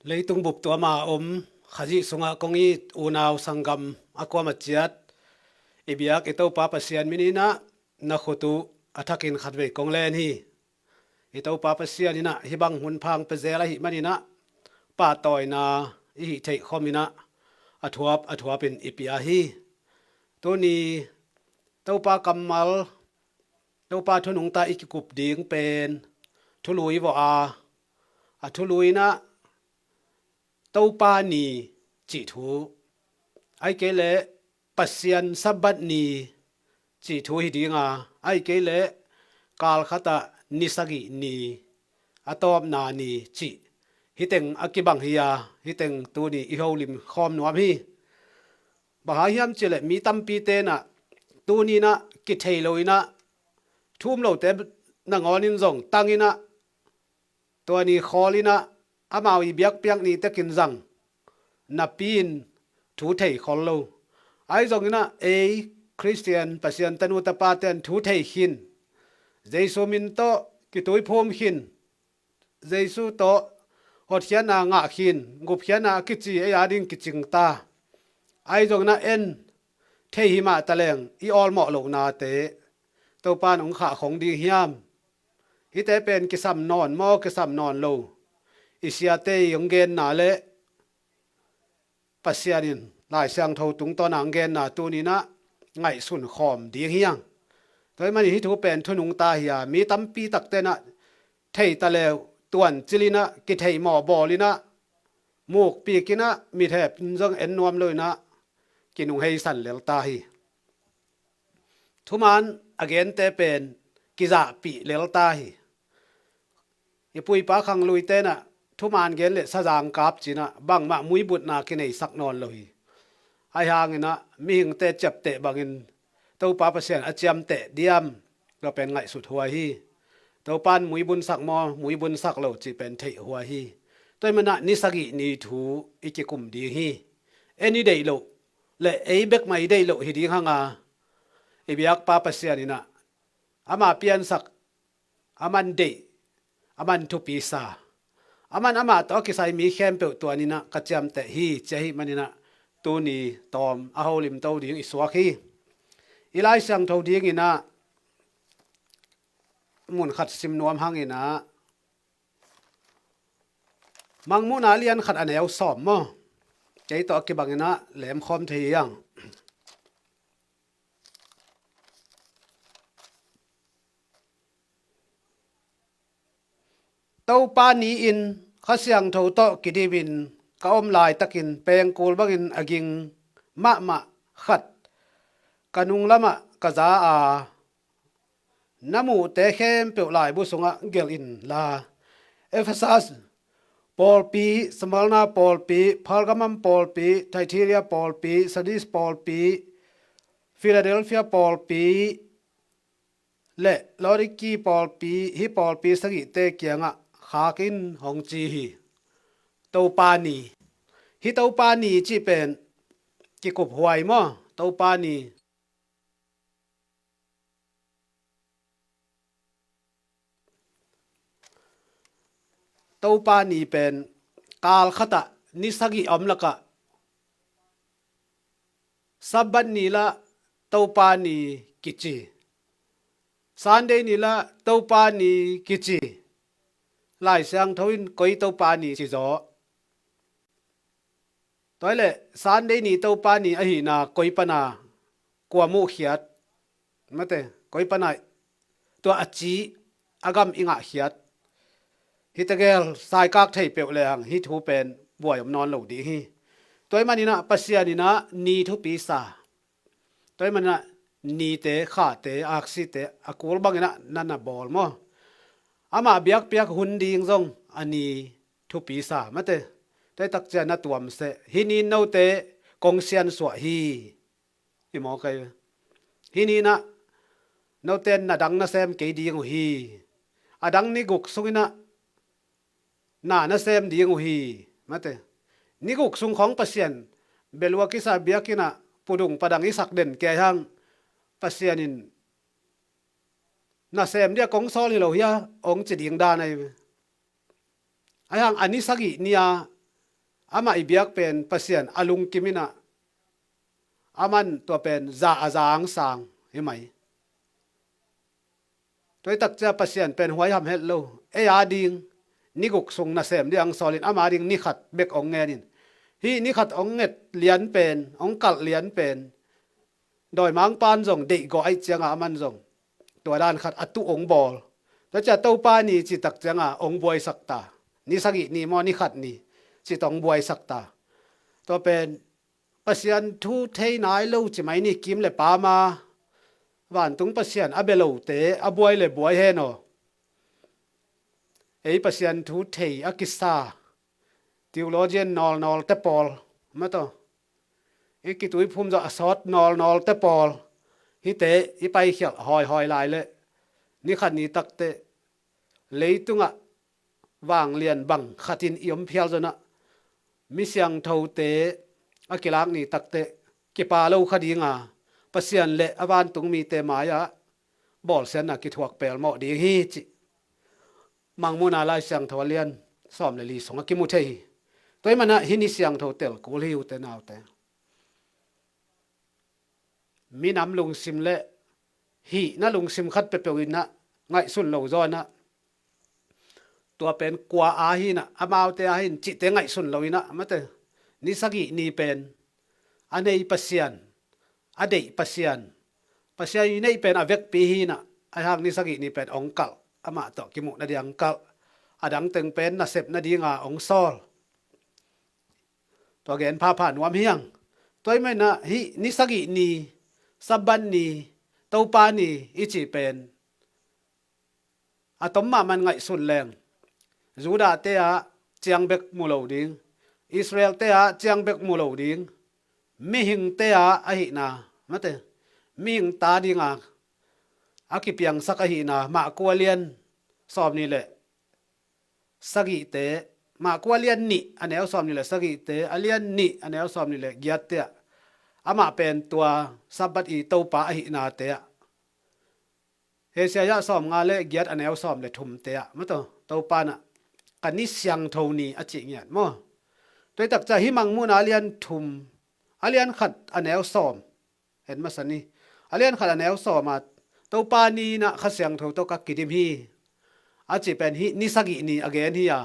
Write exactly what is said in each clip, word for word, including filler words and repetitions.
Leitung bup tuama om Khazih sungah kong it unau sanggam a kuama ciat, i biak i Topa Pasian min inah na khut uh a thakin khatvei kong len hi. I Topa Pasian inah hih bang hun phang pia zel ahih maninah pahtawina i hih theih khom inah a thuap a thuapin i pia hi. Tuni Topa kammal, Topa thu nungta i kikup ding pen thului vawh a, a thului inah Topa ni cih thu, ahih kei leh Pasian Sabbath ni cih thu hi dinga, ahih kei leh kalkhatah ni sagih ni, a tawpna ni cih, hih teng a kibang hi a, hih teng tuni i holim khawm nuam hi. Bang hang hiam cih leh mi tampi tenah tuni inah kithei lo inah, thu um lote nangawn in zong tang inah, tua ni khawl inah amau i biakpiak ni tekin zang napi-in thu thei khol lo. Ahi zong inah ei Khristian Pasian tanu tapa ten thu thei khin, Jesu min tawh kituiphum khin, Jesu tawh hotkhiatna ngah khin, gupkhiatna a kici ei a ding kicing ta. Ahi zong inah en thei hi mah taleng i awlmawh lohnate Topa in hong khah khong ding hiam? Hihte pen kisam nawn maw, kisam nawn lo? I siate i hong genna le Pasian in Lai Siangtho tungtawn a hong genna tuni inah ngaihsun khawm ding hi hang. Tua ahih manin hih thu pen thu nungta hi a, mi tampi takte inah thei ta leh tuancil inah, kitheihmawh bawl inah, mukpik inah, mithep in zong en nuam lo inah kinunghei san lel ta hi. Thuman a gente pen kizahpih lel ta hi. I pu i pa khangluite inah thuman gen le sazang kap ci inah bangmah muibutna kineisak nawn lo hi. Ahi hang inah mihingte ciapteh bangin Topa Pasian a ciamteh diam? Tua pen ngaihsut huai hi. Topa in muibunsak maw, muibunsak lo cih pen theih huai hi. Tua ahih maninah ni sagih ni thu i kikum ding hi. En i deih loh le ei bek mah i deih loh hi ding hang a, i biakpa Pasian inah ama piansak, aman deih, aman thupisa, aman amah tawh a kisai mi khempeuh tua ni inah ka ciamteh hi, ci ahih maninah tuni tawm a holimto ding i suak hi. I Lai Siangtho ding inah mun khat sim nuam hang inah, Mangmuhna a lian khat a neu sawm maw, kei tawh a kibang inah lemkhawm thei hi hang. Topa ni-in Kha Siangtho tawh kidipin ka om laitakin pengkul bangin a ging mahmah khat ka nung lamah ka za a, na muhte khempeuh laibu sungah gelh inla, Efesas pawlpi, Smyrna pawlpi, Pergamum pawlpi, Thyatira pawlpi, Sardis pawlpi, Philadelphia pawlpi le Laodicea pawlpi, hih pawlpi sagihte kiangah khak in, hong ci hi. Topa ni. Hih Topa ni cih pen kikup huai maw? Topa ni. Topa ni pen kal khatah ni sagih a om lakah Sabbath ni lah Topa ni kici, Sunday ni lah Topa ni kici. Lai Siangtho in koi Topa ni ci zaw? Tua hi leh Sunday ni Topa ni ahihna koi pana kua muhkhiat? Mate, koi pana tua a ci a gam i ngahkhiat? Hih tegel saikak thei peuh lehang hih thu pen buai om nawn lo ding hi. Tua ahih maninah Pasian inah ni thupi sa. Tua ahih maninah nite, khate, aksite a kul banginah na na bawl maw? Amah biakpiak hun ding zong a ni thupi sa, mate. Tua hi takciang na tuam seh. Hih ni in note kong siansuah hi. I mawk ei ve. Hih ni inah note in na dang nasem kei ding uh hi. A dang ni guk sunginah na nasem ding uh hi, mate. Ni guk sung khawng Pasian bel uh a kisa biakinn ah pudung padang i sak den kei hang, Pasian in nasem dia kong sawl hi lo hia, hong ci ding dan ahi ve. Ahi hang a ni sagih ni-a Amah i biak pen Pasian a lungkim inah, aman tua pen za a za angsang hi mai. Tua i takcia Pasian pen huaiham het lo. Ei a ding ni guk sung nasem ding ang sawlin ama ding ni khat bek ong ngenin, hih ni khat ong nget lian pen, ong kalh lian pen dawimangpan zong deihgawh aih cianga aman zong tua dan khat a tuh ong bawl. Tua cia Topa ni citak cianga ong buaisak ta. Ni sagih ni maw, ni khat ni citong buaisak ta. Tua pen Pasian thu thei nai lo ci mai ni, kim le pama vantung Pasian a bia lote a buai le buai hen aw. Ei Pasian thu thei a kisa theologian nawlnawlte pawl, mataw, i kituiphum zawh a sawt nawlnawlte pawl, hihte i paikhialh hawihawi lai leh ni khat ni takte leitungah vanglian bang khatin i om phial zonah mi siangthote a kilak ni takte kipa lo kha dinga, Pasian le a vantung mite mai-ah bawlsiatna kithuak pelmawh ding hi cih Mangmuhna Lai Siangtho a lian sawm le li sungah kimu thei hi. Tua ahih manah hih ni siangtho tel kul hi, ute naute. Minam lungsim le hihna lungsim khat peuhpeuh inah ngaihsun lo zaw inah, tua pen kua a hinah, amaute a hin cihte ngaihsun lo inah, mate, ni sagih ni pen a nei Pasian, a deih Pasian, Pasian i neih pen a vekpi hinah, aihang ni sagih ni pen ong kalh, amah tawh kimuhna ding ong kalh, a dang teng pen nasepna dinga ong sawl. Tua gen phapha nuam hiang. Tua ahih manah hih ni sagih ni, Sabbath ni, Topa ni i cih pen a tom mahmah ngaihsun leng, Judahte ah ciang bek mu lo ding, Israelte ah ciang bek mu lo ding, mihingte ah ahihna, mate, mihing ta dinga a kipiangsak ahihna, Marku a lian sawm nih le sagihte, Marku a lian nih a neu sawm nih le sagihte, a lian nih a neu sawm nih le giatte ah amah pen tua Sabbath i Topa ahihnate ah, Isaiah sawm nga le giat a neu sawm le thumte ah, mataw, Topa nah ka ni siangtho ni a cih ngiat maw. Tua i takcia hih Mangmuhna a lian thum, a lian khat a neu sawm, en masa ni, a lian khat a neu sawm ah Topa ni nah Kha Siangtho tawh ka kidim hi a cih pen hih ni sagih ni a gen hi a,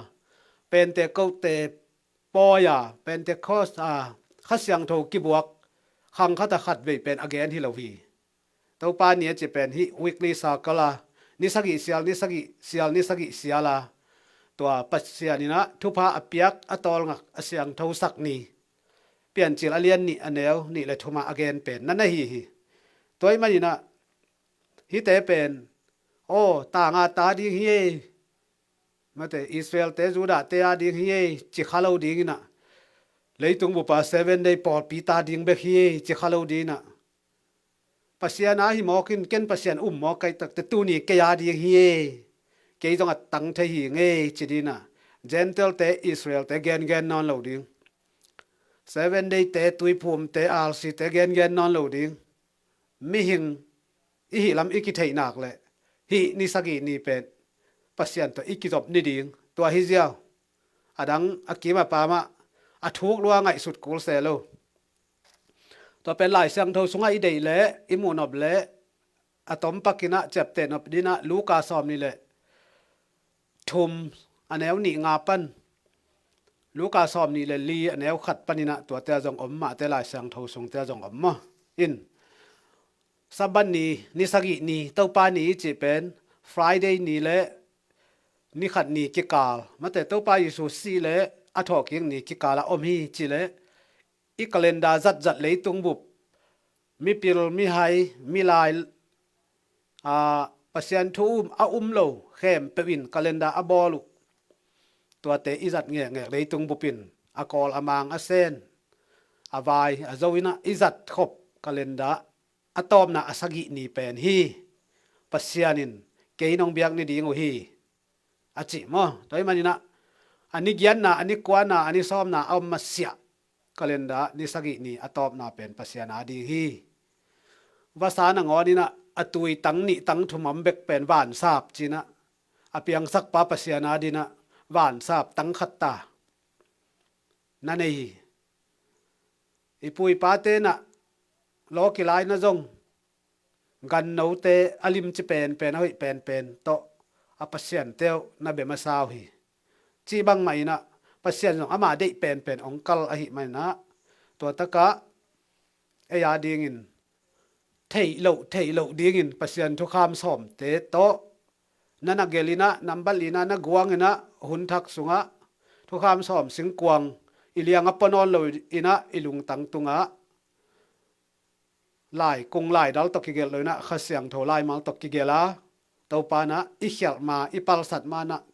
Pentecost-te pawi a, Pentecost a Kha Siangtho kibuak khang khat a khat vei pen a gen hi lo hi. Topa ni a cih pen hih weekly cycle a, ni sagih sial, ni sagih sial, ni sagih sial a, tua Pasian inah thupha a piak, a tawlngak, a siangthosak ni, Piancil a lian nih a neu nih le thum ah a gen pen na na hi hi. Tua ahih maninah hihte pen, aw, tanga ta ding hi ei, mate, Israelte, Judahte a ding hi ei ci kha lo dinginah, leitung bupa Seven Day pawlpi ta ding bek hi ei ci kha lo dinginah, Pasian a hi mawkin, ken Pasian um mawk ka hih takte tuni kei a ding hi ei, kei zong a tang thei hi ngei ci dinginah, Gentile-te, Israelte gengen nawn lo ding, Seven Day-te, tuiphumte, R C-te gengen nawn lo ding. Mihing i hih lam i kitheih nak leh hih ni sagih ni pen Pasian tawh i kizop ni ding, tua hi ziau. A dang a kim a pamah a thuk lua ngaihsut kul se lo. Tua pen Lai Siangtho sungah i deih leh i muhnop leh a tom pakinah ciapteh nop dinah Luka sawm nih le thum a neu nih nga pan Luka sawm nih le li a neu khat paninah tuate a zong om, Mate Lai Siangtho sungte a zong om maw. In Sabbath ni, ni sagih ni, Topa ni i cih pen Friday ni le ni khat ni kikal, mate, Topa Jesu sih le a thawhkik ni kikal a om hi ci leh i calendar zatzat leitung bup, mipil, mihai, milai, a, Pasian thu um a um lo khempeuh in calendar a bawl uh. Tuate i zat ngekngek leitung bupin a kawl a mang a sen, a vai a zo inah i zat khop calendar a tawpna a sagih ni pen hi. Pasian in kei nong biak ni ding uh hi a cih maw. Tua ahih maninah a ni giatna, a ni kuana, a ni sawmna a om masiah calendar ni sagih ni a tawpna pen Pasian a ding hi. Vasa nangawninah a tui tang nih tang thum om bek pen vansap cinah a piangsakpa Pasian a dinah vansap tang khat ta. na nei hi. I pu i pate na lawki lai na zong gannote a limci penpen a hoih penpen tawh a pasiante uh na bia masa uh hi. Cih bangmah inah Pasian zong amah deih penpen hong kal ahih maninah tua takah ei a dingin theih loh theih loh dingin Pasian thukham sawmte tawh na na gelinah nambat linah na guanginah hun thak sungah thukham sawm singkuang i liang a pua nawn lo inah i lungtang tungah lai kung lai dal tawh kigelh lo inah Kha Siangtho laimal tawh kigelh a Topa inah i khialh ma i palsat ma inah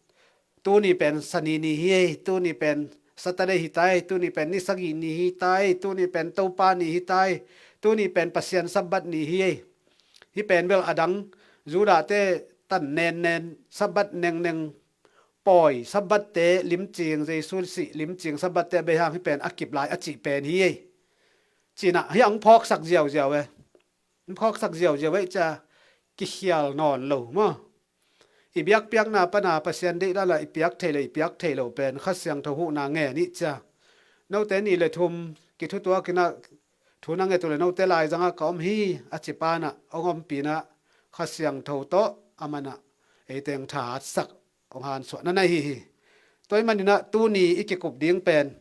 tuni pen Sani ni hi ei, tuni pen Saturday hi tai, tuni pen ni sagih ni hi tai, tuni pen Topa ni hi tai, tuni pen Pasian Sabbath ni hi ei. Hih pen bel a dang Judahte tan nennen Sabbath nengneng pawi Sabbathte limcing, Jesu sih limcing Sabbathte a bei hang hih pen a kip lai a cih pen hi ei. Cinah hih ang phawksak ziauziau e. Phawksak ziauziau ei cia kikhial nawn lo maw? I biakpiakna pana Pasian deihdan la i piak thei lo i piak thei lo pen Kha Siangtho huhna nge nih cia. Note nih le thum kithutuakinah thu na nget uh le note laizangah ka om hi a ci panah hong ompinah Kha Siangtho tawh a manah eiteng thahatsak hong hansuah na nei hi hi. Tua ih maninah tuni i kikup ding pen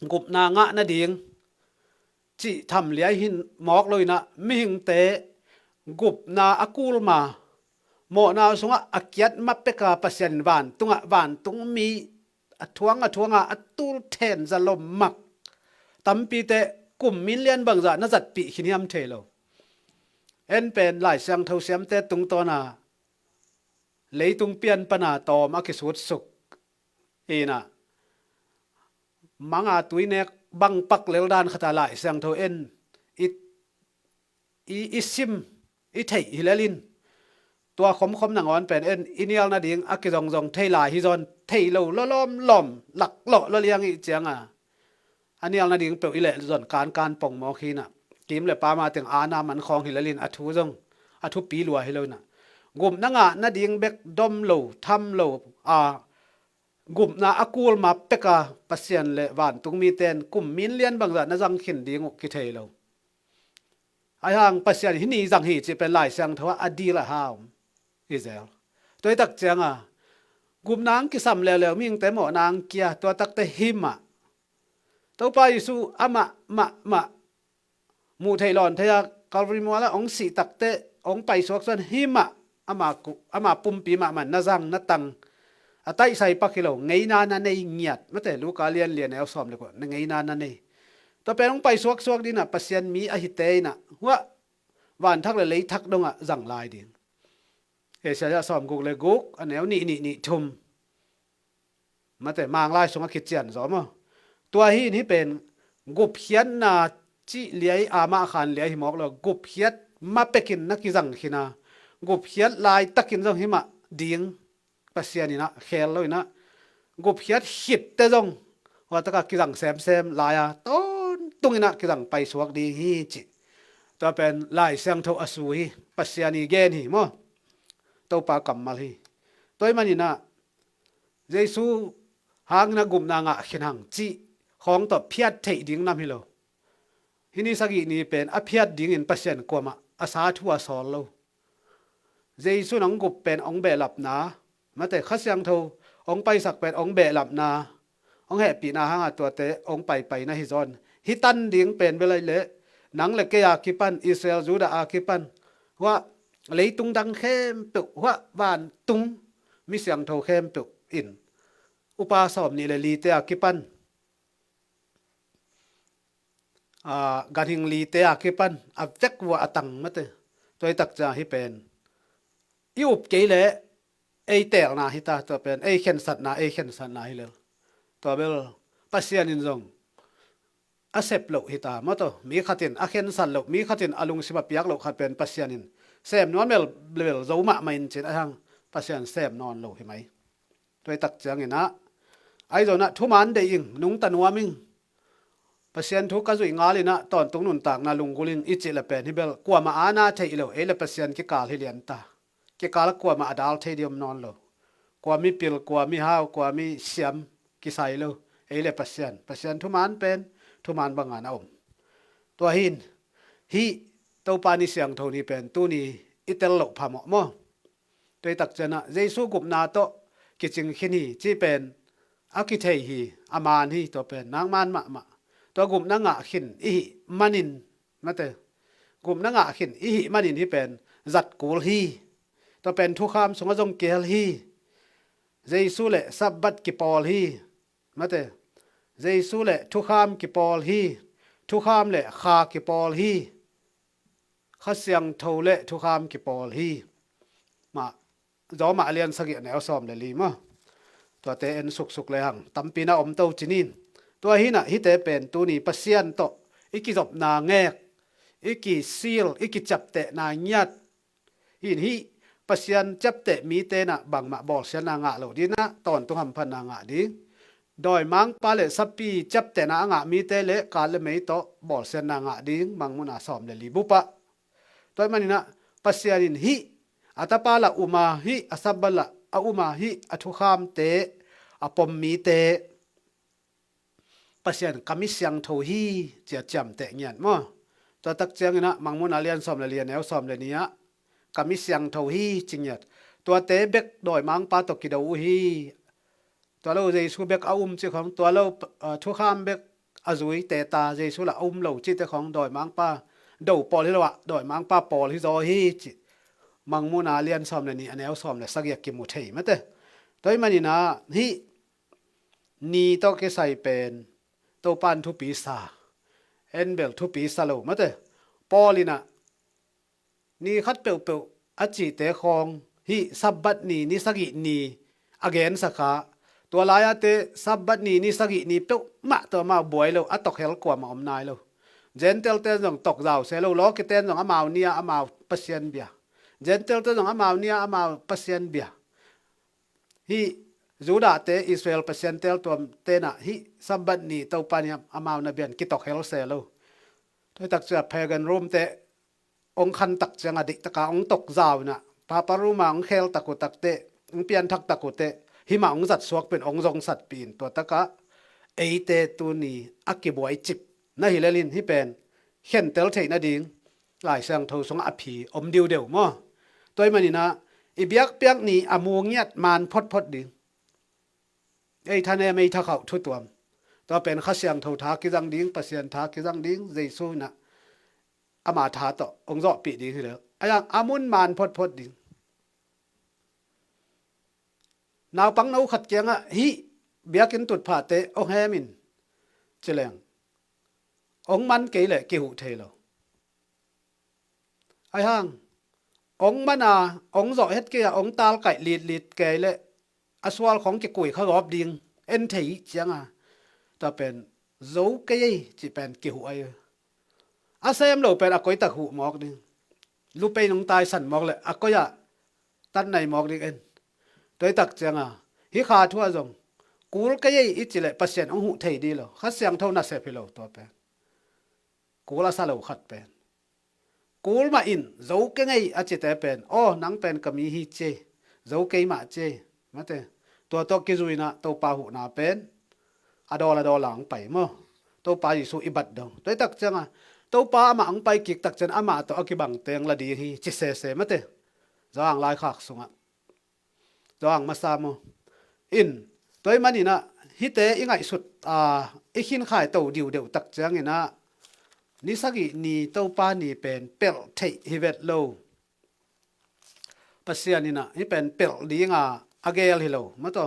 gupna ngah nading cih tham liai hin mawk lo inah mihingte gupna a kulma mawhna sungah a kiat ma peka Pasian in vantungah vantungmi a thuang a thuanga a tul then zalom mak tampite kum million bangzah na zatpih khin hiam thei lo. En pen Lai Siangtho siamte tungtawna leitung pian pana tawm a kisutsuk inah manga tuinek bangpak leldan khata Lai Siangtho en i, i, i sim i theih hi lelin tua khomkhom nangawn pen en i nial nading a kizongzong thei lai hi zawn thei lo lawlawm lawm laklawh lawliang ih cianga a nial nading peuh i leh zon kankan pongmawk hinah kim le pama teng ana man khawng hi lelin a thu zong a thupi lua hi lo inah gupna ngah nading bek dom lo tham lo a gupna a kulma peka Pasian le vantungmite in kum million bangzah na zang khin ding uh kithei lo. Aihang Pasian hih ni zang hi cih pen Lai Siangtho ah a dil a ha om i zel. Tua ih tak cianga gupna ang kisam leuleu mihingte mawhna ang kia tua takte himah Topa Jesu amah mahmah muh theih lawn thei a Calvary muala hong sih takte hong paisuak suan himah ama, ama pumpi mahmah na zang na tang a taihsai pak hi lo ngeina na nei ngiat mate Luka lian lian eu sawm le kua na ngeina na nei. Tua pen hong paisuak suak dinah Pasian mi a hite inah huah vanthak le leithak dongah zang lai ding. Isaiah sawm guk le guk a neu nih nih nih thum mate Manglai sungah kician zaw maw? Tua hi in hih pen gupkhiatna cih liai amah khan liai hi mawk lo gupkhiat ma pekin na kizang khina gupkhiat laitakin zong himah ding Pasian inah khel lo inah gupkhiat khitte zong huataka kizang semsem lai-a tawntung inah kizang paisuak ding hi cih. Tua pen Lai Siangtho a su hi Pasian i gen hi maw? Topa kammal hi. Tua ih maninah Jesu hangin a gupna ngah khin hang cih khawng tawh phiat theih ding nam hi lo. Hih ni sagih ni pen a phiat dingin Pasian kuamah a sa thu a sawl lo. Jesu in hong gup pen hong behlapna mate Kha Siangtho hong paisak pen hong behlapna hong hehpihna hanga tuate hong paipai na hi zawn. Hih tan ding pen bel aih leh nang le kei a kipan Israel Judah a kipan huah leitung dang khempeuh huah vantung mi siangtho khempeuh in upa sawm nih le lite a kipan a, ganhing lite a kipan a vek vua a tang mate. Tua i takcia hih pen i up kei leh ei teelna hita tua pen ei khensatna ei khensatna hi lel. Tua bel Pasian in zong a sep loh hita maw taw mi khatin a khensat loh mi khatin a lungsim a piak loh khat pen Pasian in sem nuam bel bel zo mahmah in cin a hang Pasian sem nawn lo hi mai. Tua i tak cianginah ahi zonah thuman deih ing nungta nuam ing Pasian thu ka zuih ngal inah tawntung nuntakna lunggulh ing i cih le pen hi bel kuamah aana theih lo ei le Pasian kikal hi lianta. Kikal kuamah a dal thei dih om nawn lo. Kua mi pil kua mi hau kua mi siam kisai lo. Ei le Pasian, Pasian thuman pen thuman bangin a om. Tua hi-in hih Topa ni siangtho ni pen tuni i tel loh phamawh maw? Tua hi tak ciangin ah Jesu gupna tawh kicing khin hi cih pen a kithei hi. A man hi, tua pen nang man mahmah. Tua gupna ngah khin i hih manin, mate, gupna ngah khin i hih manin hih pen zat kul hi. Tua pen thukham sungah zong kihel hi. Jesu le Sabbath kipawl hi. Mate, Jesu le thukham kipawl hi. Thukham le kha kipawl hi. Kha Siangtho le thukham kipawl hi. Mah, Rom a lian sagih a neu sawm le li maw? Tuate en suksuk lehang tampi na om to ci-in. Tua hi-in ah hihte pen tuni Pasian tawh i kizopna ngek, i kisil, i kiciaptehna ngiat. Hi-in hih Pasian ciapteh mite in ah bangmah bawlsiatna ngah lo ding, tawntung hamphatna ngah ding. Dawimangpa le Sapi ciaptehna a ngah mite le kat le mei tawh bawlsiatna ngah ding, Mangmuhna sawm le li bup ah. Tua ahih manin ah Pasian in hih a Tapa la um a, hih a Sabbath la a um a, hih a thukhamte, a pom mite Pasian ka mi siangtho hi ci-a ciamteh ngiat maw? Tua tak ciangin ah Mangmuhna lian sawm le li a neu sawm le nih ah ka mi siangtho hi ci ngiat. Tuate bek dawimangpa tawh kido uh hi. Tua lo Jesu bek a um cih khawng, tua lo, ah, thukham bek a zui teta, Jesu la a um lo cihte khawng dawimangpa do pawl hi lo ah, dawimangpa pawl hi zaw hi cih Mangmuhna lian sawm le nih a neu sawm le sagih ah kimu thei, mate. Tua ahih manin ah hih ni tawh kisai pen Topa in thupi sa, en bel thupi sa lo, mate. Paul in ah ni khat peuhpeuh a cihte khawng hih Sabbath ni, ni sagih ni a gensa kha. Tua lai-ate Sabbath ni, ni sagih ni peuhmah tawh amau buai lo, a tokhel kuamah om nai lo. Gentile-te zong tokzau se lo, lawkite zong amau ni-a amau pasian bia. Gentile-te zong amau ni-a amau pasian bia. Hih Judah-te, Israel Pasian teltuamte in ah hih Sabbath ni Topa ni amau na bian kitokhel se lo. Tua hi tak ciang pagan Rome-te hong khan tak ciangin a dihtaka hong tokzau in ah, Papa Roma hong khel tak uh takteh, hong pianthak tak uh teh, hih mah hong zat suak pen hong zongsatpih in, tua takah eite tuni a kibuai cip na hi lel in, hih pen khentel theih nading Lai Siangtho sungah a phi om diudeu maw? Tua ahih manin ah i biakpiak ni a mu ngiat man photphot ding. Ei thanem, ei thakhauh thutuam. Tua pen Kha Siangtho tha kizang ding, Pasian tha kizang ding, Jesu in ah ama tha tawh hong zawhpih ding hi lel. A yang a mun man photphot ding. Naupangno khat kiangah hih biakinn tutphahte hong hem in ci leng, hong man kei leh kihuh thei lo. Ahi hang hong man a, hong zawh het kei a, hong talkaih litlit kei leh a sual khawng kikui kha gawp ding en thei ciangin, tua pen zo kei ei cih pen kihuh ahi. A sem lo pen a koi tak huh mawk ding. Lupei nong taisan mawk leh a koi ah tan nai mawk ding en. Tua hi tak ciangin hih kha thu ah zong kul kei ei i cih leh Pasian hong huh thei ding lo. Kha Siangtho nasep hi lo tua pen. Kul a sa lo khat pen. Kul mah in zo kei ei a cite pen, aw, nang pen ka mi hi ci ei, zo kei mah ci ei, mate. Tua tawh kizui in ah Topa huhna pen a dawl a dawl a hong pai maw? Topa Jesu i bat dong. Tua hi tak ciangin Topa amah hong pai kik tak ciangin amah tawh a kibang teng la ding hi ci sese, mate. Johan laikhak sungah, Johan masa maw? In, tua ahih manin ah hihte i ngaihsut a, i khinkhai to diudeuh tak ciangin ah ni sagih ni Topa ni pen pelh theih hi vet lo. Pasian in ah hih pen pelh ding a a gel hi lo, mate.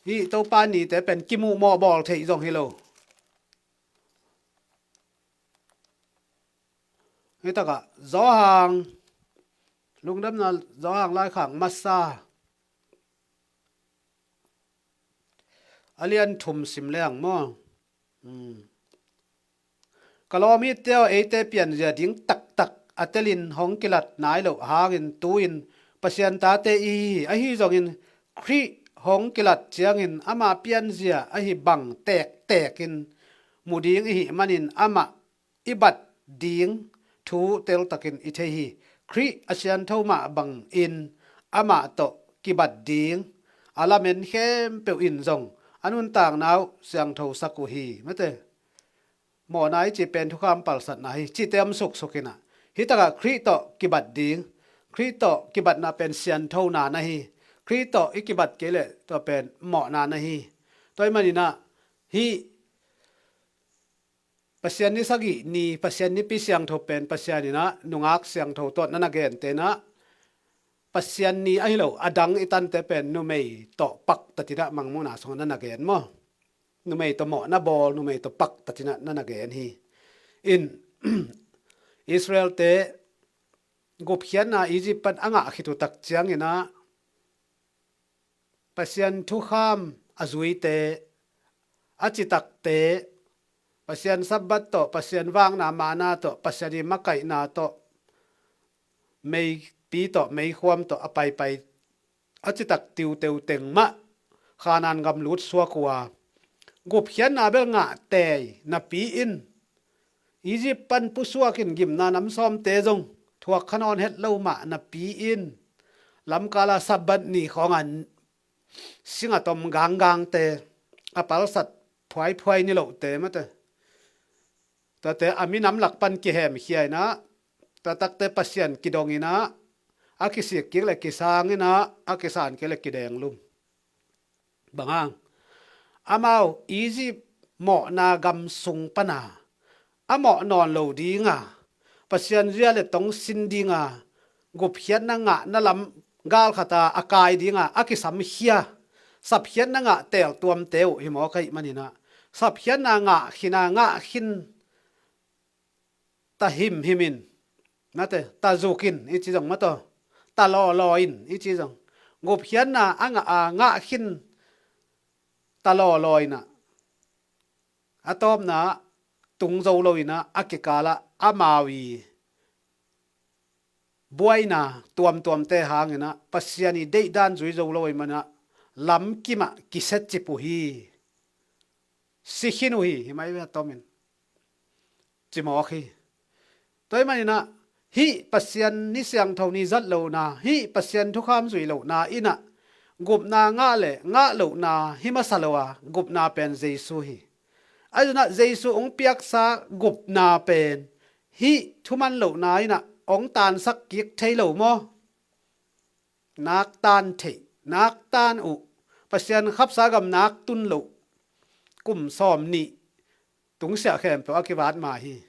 Hih Topa nite pen kimuh mawh bawl theih zong hi lo. Hih takah Johan, Lungdamna Johan laikhak masa a lian thum sim leng maw? Hmm. Ka lawm hite aw, eite pianzia ding taktak a telin hong kilat nai loh hangin tu-in Pasian tate i hi hi. Ahi zongin Khrih hong kilat ciangin ama pianzia ahi bang tektekin mu ding i hih manin amah i bat ding thu teltakin i thei hi. Khrih a siantho mah bangin amah tawh kibat ding a lamen khempeuh in zong a nuntakna uh siangthosak uh hi. Mate, mawhna i cih pen thukham palsatna hi cihte om suksuk inah, hi takah Khrih tawh kibat ding, Khrih tawh kibatna pen sianthona na hi. Khrih tawh i kibat kei leh tua pen mawhna na hi. Tua ahih maninah hih Pasian ni sagih ni, Pasian nipi siangtho pen Pasian inah nungak siangtho tawh na na gente inah, Pasian ni ahi lo a dang i tante pen numei tawh paktatinah Mangmuhna sungah na na gen maw? Numei tawh mawhna bawl, numei tawh paktatinah na na gen hi. In Israelte gupkhiatna Egypt pan a ngah khit uh tak cianginah Pasian thukham a zuite, a citakte, Pasian Sabbath tawh, Pasian vakna mana tawh, Pasian i makaihna tawh, meipi tawh, meikhuam tawh a paipai a citak tiuteu teng mah Khanaan gam lut suak uh a, gupkhiatna bel ngah tei napi in, Egypt pan pusuakin gimna nam sawmte zong thuak kha nawn het lo mah napi in, lamkala Sabbath ni khawnga singatom ganggangte, a palsat phuaiphuai nilohte mate, tuate a minam lak pan kihemkhia inah, tua takte Pasian kidong inah, a kisik kik le kisang inah, a kisan kik le kidenglum. Bang hang? Amau Egypt mawhna gam sung pana a mawh nawn lo dinga, Pasian zia le tong sin dinga, gupkhiatna ngahna lam galkhata a kai dinga a kisamkhia sapkhiatna ngah teltuamte uh hi mawk ahih maninah, sapkhiatna ngah khina ngah khin ta himhimin, mate, ta zukin i ci zong mataw, ta lawlaw in i ci zong, gupkhiatna a ngah a ngah khin ta lawlaw inah, a tawpna tung zo lo inah, a kikalah amau i buaina tuamtuamte hanginah Pasian i deihdan zui zo lo ahih manah lamkimah kisetcip uh hi. Si khin uh hi, hi mai ve a tomin. Cimawk hi. Tua ahih maninah hih Pasian ni siangtho ni zat lohna, hih Pasian thukham zuih lohna inah gupna ngah le ngah lohna hi masa lo a, gupna pen Jesu hi. Ahi zongah Jesu hong piaksa gupna pen hih thuman lohna inah hong tansak kik thei lo maw? Nak tan theih, nak tan uh, Pasian khapsa gam nak tun loh kum sawm nih tungsiah khempeuh a kivat mah hi.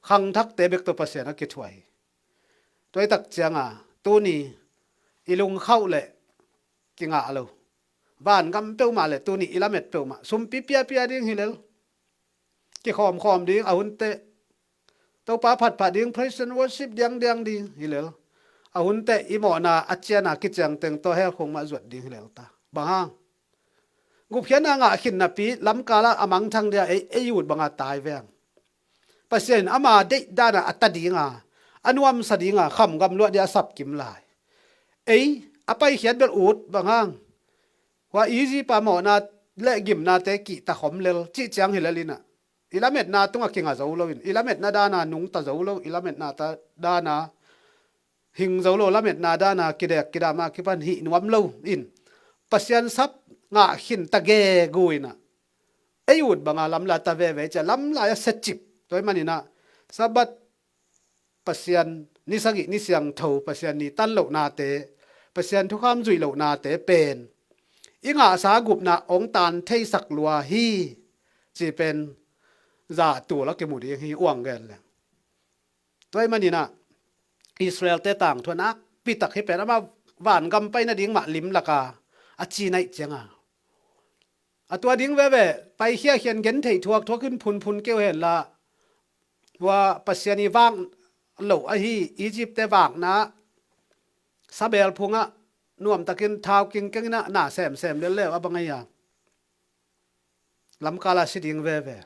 Khangthakte bek tawh Pasian a kithuah hi. Tua i tak cianga tuni i lungkhauh le kingah lo, vangam peuhmah le tuni i lamet peuhmah sumpi piapia ding hi lel, kikhawmkhawm ding a hun teh, Topa phatphat ding, praise and worship diangdiang ding hi lel, a hun teh i mawhna a ciana kiciangteng tawh hell khong mah zuat ding hi lel ta. Bang hang? Gupkhiatna ngah khin napi lamkala a mangthang dia ei, ei ut banga tai veng. Pasian in ama deih dana a ta dinga, a nuamsa dinga khamgam luah dia a sapkim lai. Ei a paikhiat bel ut bang hang? Hua Egypt a mawhna le gimnate kihta khom lel cih ciang hi lel inah, i lametna tungah kinga zo lo in, i lametna dana nungta zo lo, i lametna ta dana hing zo lo, lametna dana kidek kidama kipan hih nuam lo in, Pasian sap ngah khin ta gegu inah, ei ut banga lamlai ta veve cia lamlai a setcip. Tua ahih maninah Sabbath, Pasian ni sagih ni siangtho, Pasian ni tan lohnate, Pasian thukham zuih lohnate pen i ngahsa gupna hong tan theisak lua hi, ci pen zahtul a kimu ding hi uang gen leng. Tua ahih maninah Israelte tangthu a nakpitak hi pen ama vangam pai nading mah limlaka a ci naih cianga, a tua ding veve, paikhiakhian gentheih thuakthuak in phunphun keu henla, hua Pasian i vak loh ahi Egyptte vakna sabel phungah nuamtakin thau kingkeng inah na semsem lelleu a bang ahi a, lamkala si ding veve.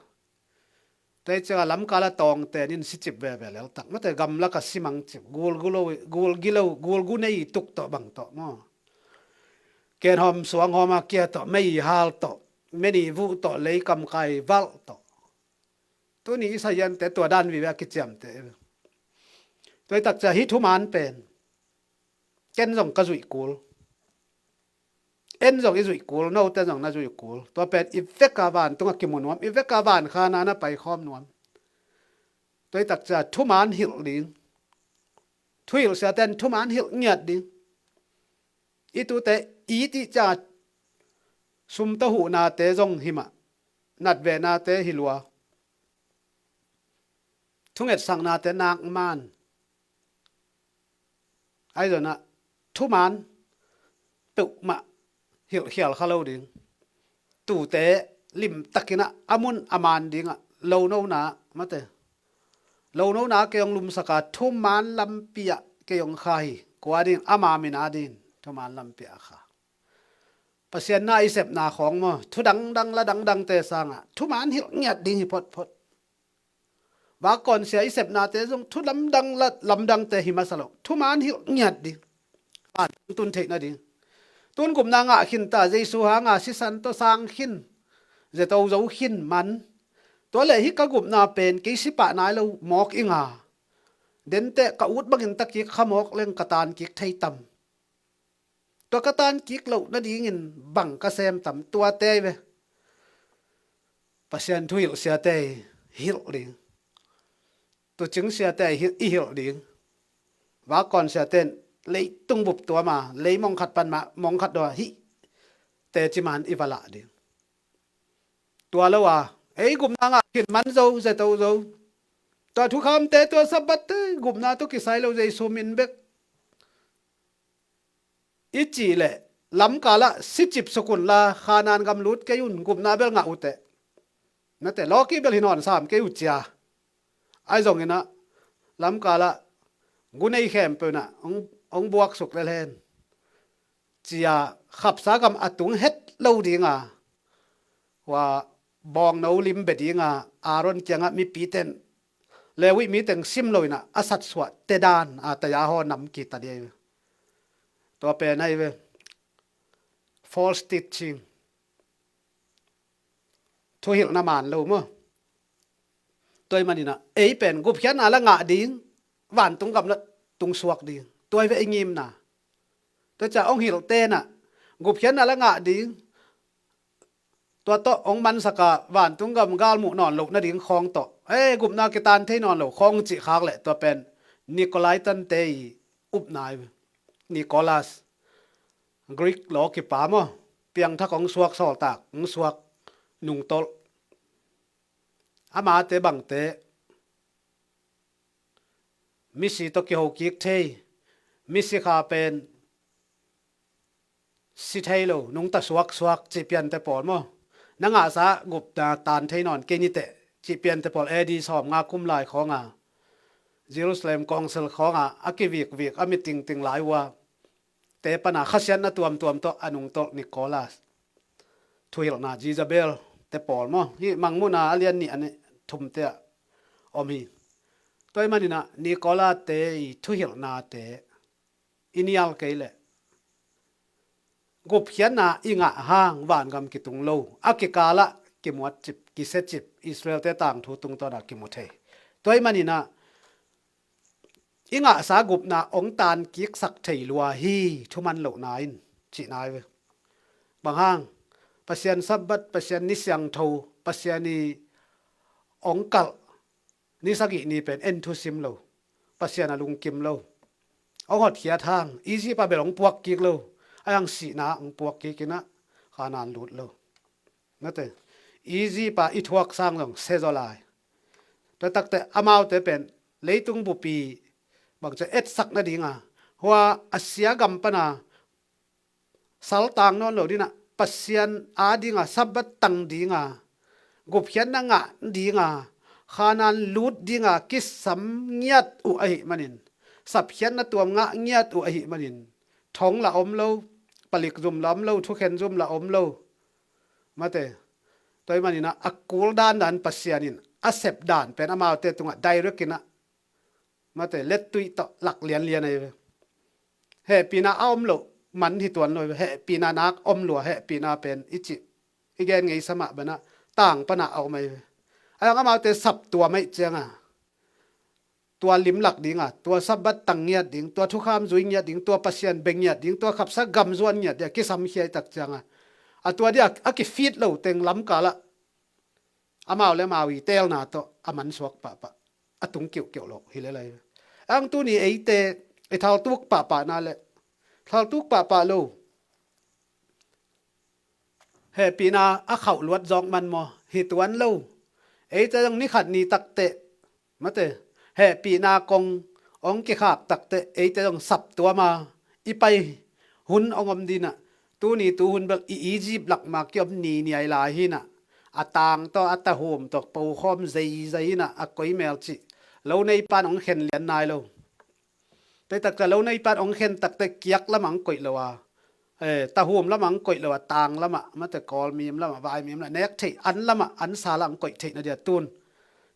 Tua hi cianga lamkala tawngten in sicip veve leltak mate, gamlaka simangcip, gulgu lo, gulgi lo, gulgu nei tuk tawh bang tawh maw? Kenhawm suanghawma kia tawh, mei hal tawh, meni vuh tawh, lei kamkai valh tawh. Tuni i sahiante tua dan vive a kiciamte. Tua i takcia hih thuman pen ken zong ka zuih kul. En zong i zuih kul, note zong na zuih kul. Tua pen i veka vantung a kimu nuam, i veka van khan a na paikhawm nuam. Tua i takcia thuman hilh ding. Thuhilh siaten thuman hilh ngiat ding. I tute i tih cia sum tawh huhnate zong hi mah, natvenate hi lua, thungetsaknate nak man. Ahi zongin ah thuman peuhmah hilhkhial kha lo ding. Tute limtakin ah a mun a man dingah lonona, mate, lonona kei hong lumsak a, thuman lampi ah kei hong kha hi. Kua ding? Ama min a ding thuman lampi ah a kha. Pasian na i sepna khawng maw, thu dangdang la dangdangte sangah thuman hilh ngiat ding hi photphot. Vakawnsia i sepnate zong thu lamdang la lamdangte hi masa lo. Thuman hilh ngiat ding. Vantung tun theih nading. Tun gupna ngah khin ta, Jesu hanga sisan tawh sang khin, zeto zo khin man. Tua leh hih ka gupna pen kei si pah nai lo mawk ing a, denteh ka ut bangin ta kik kha mawk leng ka tan kik thei tam? Tua ka tan kik loh nadingin bang ka sem tam? Tuate ahi ve. Pasian thuhilh siate hilh ding. Tuucing siate hi-, i hilh ding. Vakawn siate in leitung bup tuam a, lei mong khat pan mah mong khat dua hih teci man i va lah ding. Tua lo a, ei gupna ngah khin man zo, zeto zo. Tua thukhamte, tua Sabbath te gupna tawh kisai lo, Jesu min bek i cih leh lamkalah sicip suk unla, Khanaan gam lut kei un, gupna bel ngah uh teh. Nate, lawki bel hi nawn sam kei uh cia. Ahi zongin ah lamkalah gu nei khempeuh in ah hong, hong buaksuk lel hen cia, khapsa gam a tung het lo ding a, hua bawngno lim bia ding a, Aaron kiangah mipite in, Levi mi teng sim lo in ah a satsuah te dan a taya haw nam kita ding ahi ve. Tua pen ahi ve. False teaching. Thuhilhna man lo maw. Tua ahih manin ah ei pen gupkhiatna la ngah ding, vantung gam la tungsuak ding. Tua ahi ve ei ngimna. Tua cia hong hilhte in ah gupkhiatna la ngah ding, tua tawh hong mansak a, vantung gam galmuh nawn loh nading khawng tawh, ei, gupna kitan thei nawn lo khawng cih khak leh, tua pen Nikolaitan te i upna ahi ve. Nikolas, Greek lawkipa maw, piangthak hong suak, sawltak hong suak, nungtolh. Amate bangte misi tawh kiho kik thei, misi kha pen si thei lo, nungta suaksuak cih piante pawl maw. Na ngahsa gupna tan thei nawn kei ni teh cih piante pawl, A D sawmnga kum lai khawng a, Jerusalem Council khawng a, a kivikvik, a mi tingting lai uh a, te pana khasiatna tuamtuam tawh a nungtolh Nikolas. Thuhilhna Jezebel te pawl maw. Hih Mangmuhna a lian nih, a nih thumte ah om hi. Tua ahih manin ah Nikolate i thuhilhnate i nial kei leh gupkhiatna i ngah hang vangam kitung lo, a kikalah kimuatcip, kisetcip, Israelte tangthu tungtawn ah kimu thei. Tua ahih manin ah i ngahsa gupna hong tan kiksak thei lua hi, thuman lohna in, cihna ahi ve. Bang hang? Pasian Sabbath, Pasian ni siangtho, Pasian i hong kalh ni sagih ni pen en thusim lo, Pasian a lungkim lo. Hong hotkhiat hang, Egypt ah bel hong puak kik lo, a hang sihna hong puak kik in ah, Khanaan lut lo. Nate, Egypt ah i thuak sang zong se zaw lai. Tua takte amaute pen leitung bupi bangcia etsak nading a, hua a sia gam pana saltang nawn lo ding a, Pasian a ding a, Sabbath tang ding a, gupkhiatna ngah ding a, Khanaan lut ding a kisam ngiat uh ahih manin, sapkhiatna tuam ngah ngiat uh ahih manin, thong la om lo, palik zum la om lo, thukhen zum la om lo. Mate, tua ahih manin ah a kul dandan Pasian in a sep dan pen amaute tungah direct in ah, mate, lettui tawh lak lianlian ahi ve. Hehpihna a om loh man hi tuan lo hi ve. Hehpihna nak om lua, hehpihna pen i cih, i gen ngeisa mah banah tang pana a om ahi ve. A hang amaute saptuam ahih cianga tua limlak dinga, tua Sabbath tang ngiat ding, tua thukham zui ngiat ding, tua Pasian beng ngiat ding, tua khapsa gam zuan ngiat dia kisamkhia i tak cianga, a tua dia a kifit lo teng lamkalah amau le amau i teelna tawh a mansuak pahpah, a tung kiuhkiuh lo hi lelai. Ang tuni eite i thaltuk pahpahna le thaltuk pahpah lo hehpihna a khauh luat zawk man maw? Hi tuan lo. Eite zong ni khat ni takteh, mate, hehpihna kong hong kikhak takteh eite zong saptuama i pai hun hong om dinah, tuni tuhun bel i Egypt lakma kiom ni niai lai hinah, a tang tawh a tahum tawh pokhawm zeizai hinah, a koi melcih lo neipan hong khen lian nai lo. Teitakta lo neipan hong khen takte kiak lamah hong koih lo a, eh, tahum lamah hong koih lo a, tang lamah, mate, kawlmim lamah, vaimim lamah, nek theih an lamah, an sa lamah hong koih theihna dia tun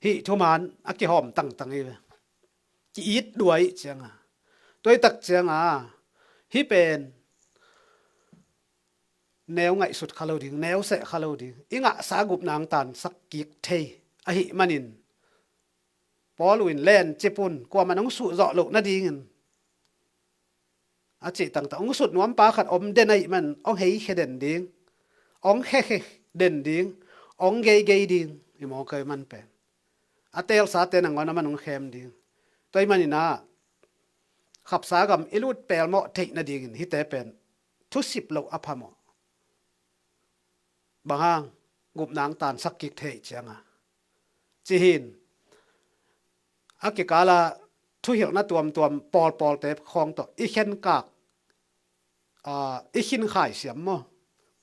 hih thuman a kihawm tangtang hi ve. Ki-it duai cianga, tuaitak cianga hih pen neu ngaihsut kha lo ding, neu seh kha lo ding, i ngahsa gupna hong tansak kik thei ahih manin Paul in len cipun kuaman hong suhzawh loh nadingin a cih tangtang hong sut nuampa khat om den ahih man hong heikhia den ding, hong khekhe den ding, hong geigei ding, i mawk ahih man pen a teelsate nangawn a man hong khem ding. Tua ahih maninah khapsa gam i lut pelmawh theih nadingin hihte pen thusip loh a phamawh. Bang hang? Gupna hong tansak kik thei cianga cihin a kikala thuhilhna tuamtuam pawlpawlte khawng tawh i khenkak, aa, i khinkhai siam maw?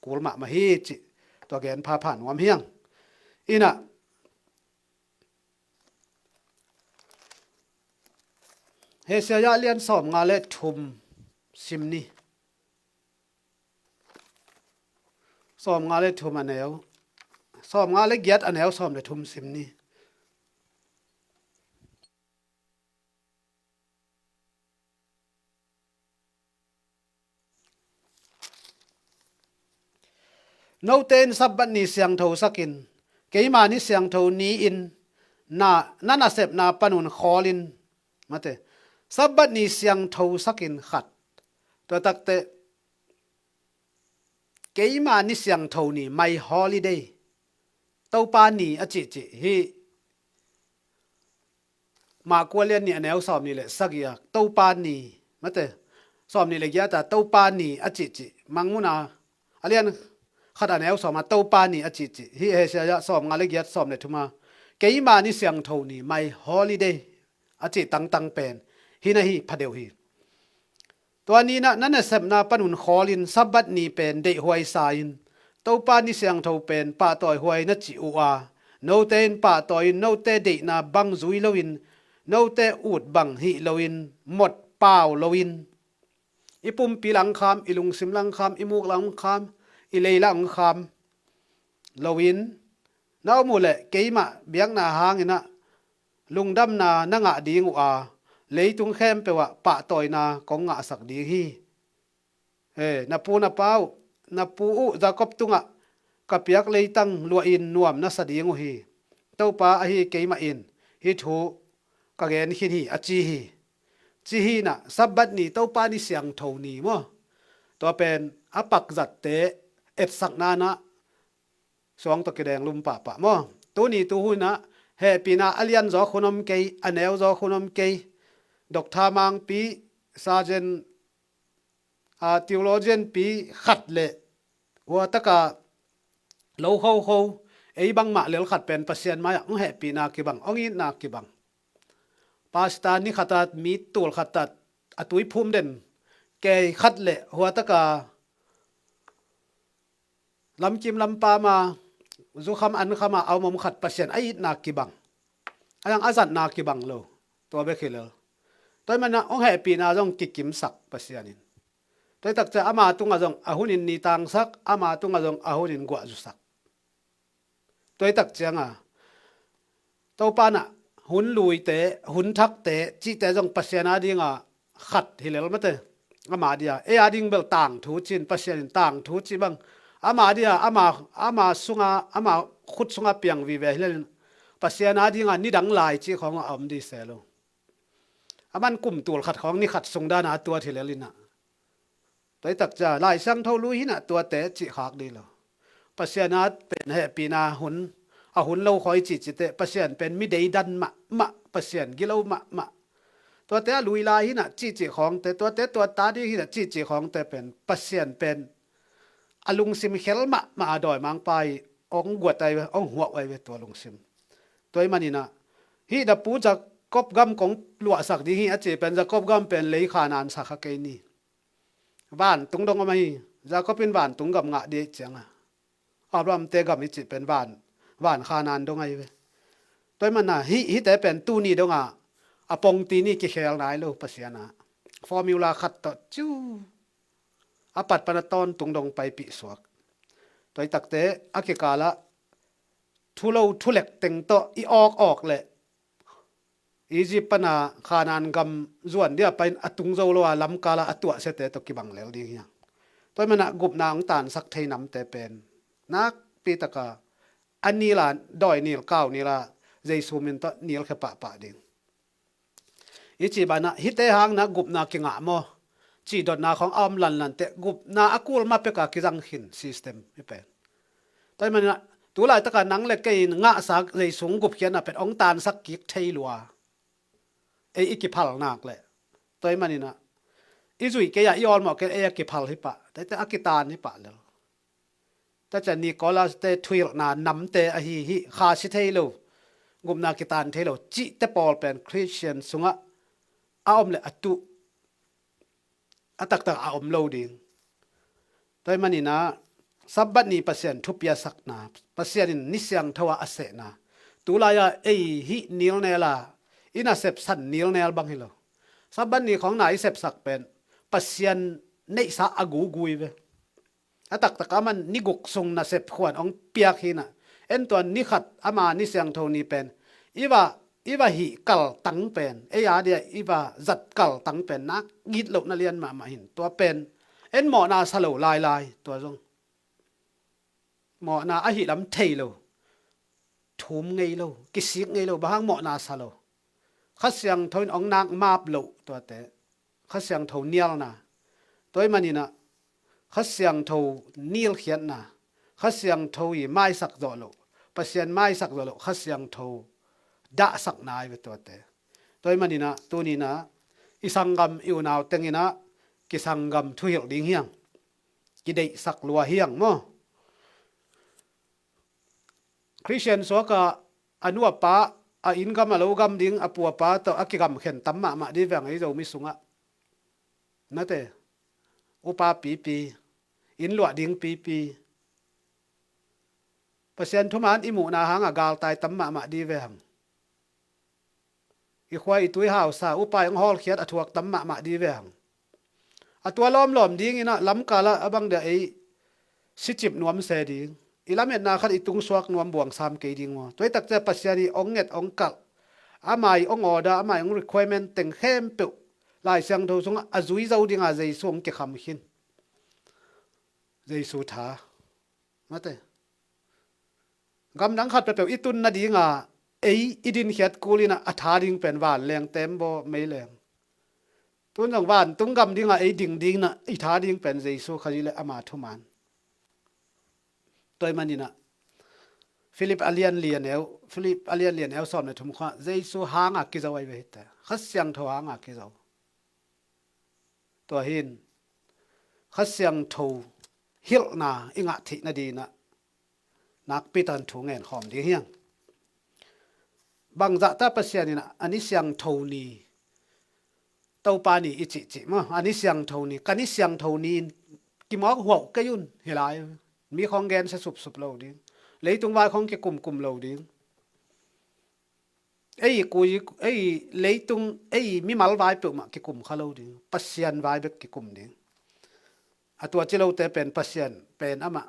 Kul mahmah hi cih tua gen phapha nuam hiang. Inah Hesekiah lian sawmnga le thum sim ni. Sawmnga le thum a neu, sawmnga le giat a neu sawm le thum sim ni. Note in Sabbath ni siangtho sakin, keima ni siangtho ni-in na, na nasepna panun khawlin, mate, Sabbath ni siangtho sakin khat. Tua takte keima ni siangtho ni, my holiday. Topa ni a cihcih hi. Marka lian nih a neu sawm nih le sagih a Topa ni, mate, sawm nih le giat a Topa ni a cihcih, Mangmuhna a lian khat a neu sawm a Topa ni a cihcih hi. Hesekiah sawmnga le giat sawm le thum a keima ni siangtho ni, my holiday a cih tangtang pen hi na hi phadeuh hi. Tua ni-in ah na nasepna panun khawlin Sabbath ni pen deihhuai sa-in Topa ni siangtho pen pahtawihuai na cih uh a, note in pahtawi-in note deihna bang zui loin, note ut bang hih loin, mot pau loin, i pumpi lam kham, i lungsim lam kham, i muk lam kham, i lei lam kham loin na om uh leh keimah biakna hangin ah lungdamna na ngah ding uh a, leitung khempeuh ah pahtawina kong ngahsak ding hi. Eh, na pu na pa uh, na pu uh Jakob tungah ka piak leitang luahin nuam na sa ding uh hi. Topa ahi keimah in hih thu ka gen khin hi, a ci hi. Ci hi-in ah Sabbath ni Topa ni siangtho ni maw? Tua pen a pakzatte etsakna-in ah suang tawh kideng lum pahpah maw? Tuni tuhun ah hehpihna a lian zawk hun om kei, a neu zawk hun om kei. Doctor mangpi, sergeant, a, theologian pi khat le hua taka lo khokho, ei bangmah lel khat pen Pasian mai-ah hong hehpihna kibang, hong itna kibang. Pastor ni khat a mi tul khat a a tuiphum den kei khat le hua taka lamkim lampam a, zukham ankham a a om om khat Pasian a itna kibang, a dang a zatna kibang lo. Tua bek hi lel. Tua ahih manin ah hong hehpihna zong kikimsak Pasian in. Tua hi takciang ama tungah zong a hunin ni tangsak, ama tungah zong a hunin guah zusak. Tua hi takciang a Topa in ah hun luite, hun thakte cihte zong Pasian a dingah khat hi lel mate. Ama dia, ei a ding bel tangthu ci-in, Pasian in tangthu cih bang ama dia, ama, ama sunga, ama khut sunga piang vive hi lel in, Pasian a dingah nidang lai cih khawng a om ding se lo. Aman kum tul khat khawng ni khat sung dana a tuat hi lel inah. Tua i tak cia Lai Siangtho lui hinah tuate cih khak dih lo. Pasian a pen hehpihna hun, a hun lo khawi cihcihte, Pasian pen mi deidan mahmah, Pasian gilo mahmah. Tuate a lui lai hinah cihcih khawngte, tuate tuat ta dih hinah cihcih khawngte pen Pasian pen a lungsim khel mahmah a dawimangpa i hong guat ai ve, hong huauh ai ve tua lungsim. Tua i maninah hih na pu Jacob gam kong luahsak ding hi a cih pen Jacob gam pen lei Khanaan sak kha kei ni. Vantung dong om ahi. Jacob in vantung gam ngah dih cianga Abraham te gam i cih pen van, van Khanaan dong ahi ve. Tua i manah hih, hihte pen tuni dongah a pongti ni kikhel nai lo Pasian a formula khat tawh ciu a pat pana tawntung dong paipih suak. Tua i takte a kikalah thu lo thu lek teng tawh i awk awk leh Egypt pana Khanaan gam zuan dia pain a tung zo lo a lamkala a tuahsiate tawh kibang lel ding hiang. Tua i manah gupna hong tansak thei namte pen nakpi taka a nila dawi nil kau nila Jesu min tawh nilkhia pahpah ding. I cih banah hihte hangna gupna kingah maw? Cihdotna khawng a om lanlante gupna a kul ma peka kizang khin system hi pen. Tua i manah tu laitaka nang le kei in ngahsak Jesu gupkhiatna pen hong tansak kik thei lua. Ei i kiphal nak leh tua i maninah i zuih kei a i awlmawh kei ei a kiphal hi pah, tua i te a kitan hi pah lel. Tua ciah Nicholas te thuhilhna namte ahi hih kha si thei lo, gupna kitan thei lo cihte pawl pen Christian sungah a om le a tuh a taktak a om lo ding. Tua i maninah Sabbath ni Pasian thupiasakna, Pasian in ni siangtho a a sehna, tulai-a ei hih nilnel a i nasep san nilnel bang hi lo. Sabbath ni khawng na i sepsak pen Pasian neihsa a gugui ve. A taktak a man ni guk sung nasep khuan hong piak hinah en tua ni khat ama ni siangtho ni pen i va, i va hih kaltang pen, ei a dia i va zat kaltang pen nak gitlohna lian mahmah hin. Tua pen en mawhna sa lo lailai, tua zong mawhna a hih lam thei lo, thum ngei lo, kisik ngei lo, bang hang mawhna sa lo. Kha Siangtho in hong nak map loh tuate, Kha Siangtho nialna. Tua i maninah Kha Siangtho nilkhiatna, Kha Siangtho i maisak zawh loh, Pasian maisak zawh loh, Kha Siangtho dahsakna ai ve tuate. Tua i maninah tuninah i sanggam i unau tenginah kisanggam thuhilh ding hiang. Kideihsak lua hiang maw? Christian suakah a nu a pa, a inn gam a lo gam ding a pu a pa tawh a kigamkhen tam mahmah dih veng ei Zomi sungah. Nate, upa pipi, inn luah ding pipi, Pasian thuman i muhna hangah galtai tam mahmah dih veng. I khua i tui hausa upa i hong hawlkhiat a thuak tam mahmah dih veng. A tua lawmlawm dinginah lamkala a bang dia ei sicip nuam se ding, i lametna khat i tungsuak nuam buangsam kei ding maw? Tua i takcia Pasian i hong nget hong kalh, ama i hong order, ama i hong requirement teng khempeuh Lai Siangtho sungah a zui zo dinga Jesu hong kikham khin. Jesu tha. Mate. Gamdang khat peuhpeuh i tun nadinga ei i dinkhiat kul inah a tha ding pen vanleng tembaw meileng. Tun zong vantung gam dinga ei ding dinginah i tha ding pen Jesu Khazih le ama thuman. Tua i maninah Philip a lian lian eu, Philip a lian lian eu sawm le thum khua Jesu hanga kizo ai ve hite. Kha Siangtho hanga kizo. Tua hin Kha Siangtho hilhna i ngah theih nadinah nakpi takin thu ngen khawm ding hiang. Bangzahta Pasian inah a ni siangtho ni, Topa ni i cihcih maw, a ni siangtho ni, ka ni siangtho ni in kimawk huauh kei un hi lai. Mi khawng gensia supsup lo ding, leitung vai khawng kikumkum lo ding. Ei kui, ei leitung, ei mimal vai peuhmah kikum kha lo ding, Pasian vai bek kikum ding. A tua ci lote pen Pasian pen amah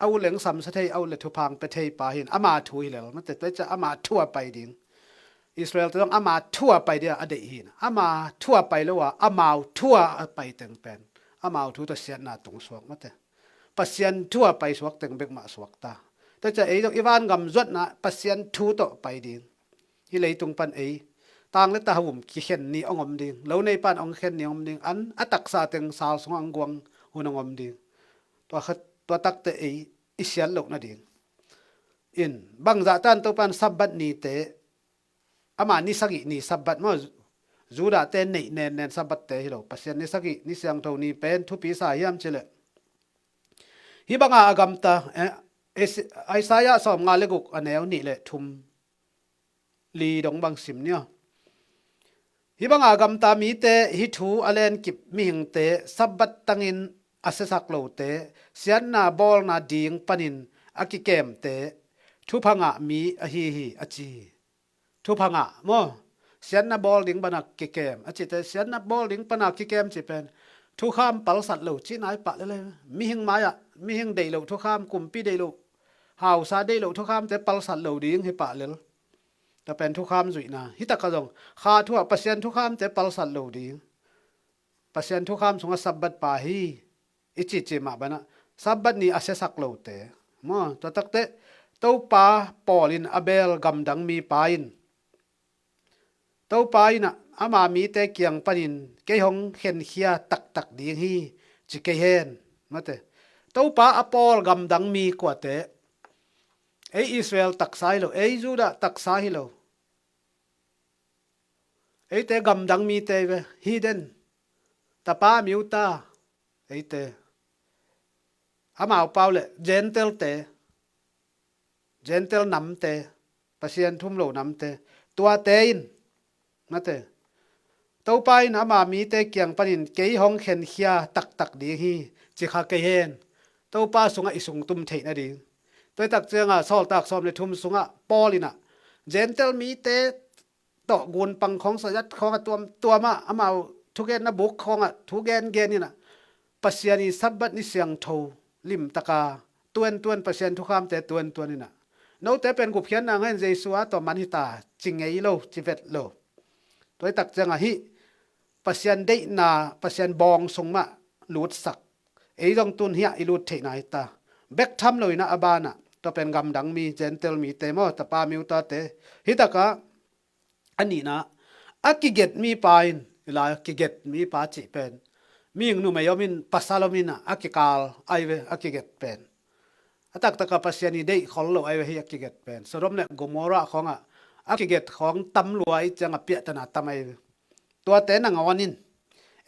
a u leng samsa thei, a u le thuphang pe thei pa hin ama thu hi lel. Mate, tua i ca ama thu a pai ding. Israel te zong ama thu a pai dia a deih hin. Ama thu a pai lo a, amau thu a pai teng pen amau thu tawh siatna tungsuak mate. Pasian thu a pai suak teng bek mah suak ta. Tua i ca ei zong i vangam zuatna Pasian thu tawh pai ding. Hih leitung pan ei Tang le ta hawm kikhen ni hong om ding. Lo nei pan hong khen ni hong om ding. An a taksa teng sal sungah hong guang hun hong om ding. Tua khat, tua takte ei i siat loh nading. In, bangzah tan Topan Sabbath nite, ama ni sagih ni Sabbath maw, Judah te neih nen nen Sabbath te hi lo. Pasian ni sagih ni siangtho ni pen thupi sa hiam cileh. Hih banga a gamta, eh, Is-, Isaiah sawmnga le guk a neu nih le thum li dong bang sim nia. Hih banga a gamta mite, hih thu a lenkip mihingte, Sabbath tangin a siasak lote, siatna bawlna ding panin a kikemte, thupha ngah mi ahi hi, a ci hi. Thupha ngah maw? Siatna bawl ding pana kikem a cite, siatna bawl ding pana kikem ci pen thukham palsat lo cihna hi pah lel. Mihing mai-ah, mihing deih loh thukham, kumpi deih loh, hausa deih loh thukhamte palsat lo ding hi pah lel. Tua pen thukham zuihna. Hih takah zong kha thu-ah Pasian thukhamte palsat lo ding. Pasian thukham sungah Sabbath pa hi i cici mah banah, Sabbath ni a siasak lote maw, tua takte, Topa pawl in a beel gamdang mipa in, Topa in ah ama mite kiang panin kei hong khenkhia taktak ding hi, ci kei hen. Mate. Topa a pawl gamdang mi kuate, ei Israel taksa hi lo, ei Judah taksa hi lo. Eite gamdang mite ve, heathen, tapa miuta, eite. Amau pau le Gentile te, Gentile namte, Pasian thum lo namte, tuate in, mate. Topa in ama mite kiang panin kei hong khenkhia taktak ding hi, ci kha kei hen. Topa sungah i sungtum theih nading. Tua hi tak ciangah Sawltak sawm le thum sungah Paul in ah Gentile mite tawh gunpang khawng, sayat khawng a tuamtuam ah, amau thugenna buk khawngah thu gengen in ah, Pasian i Sabbath ni siangtho limtaka tuantuan, Pasian thukhamte tuantuan in ah, note pen gupkhiatna ngah in, Jesu a tawh man hita, ci ngei lo, ci vet lo. Tua hi tak ciangah hih Pasian deihna, Pasian bawng sung mah lutsak. Ei zong tun hiah i lut theihna hita. Bek tham lo in ah a banah, tua pen gamdang mi, Gentile mite maw, tapa miutate. Hih takah a nihna, a kiget mipa in, i lai kiget mipa cih pen, mihing numei om in, pasal om in ah, a kikal ahi ve, a kiget pen. A taktaka Pasian i deih khol lo ahi ve, hih a kiget pen. Sodom le Gomorrah khawngah a kiget khawng tam lua i ciangah piahtana tam ahi ve. Tuate nangawn in,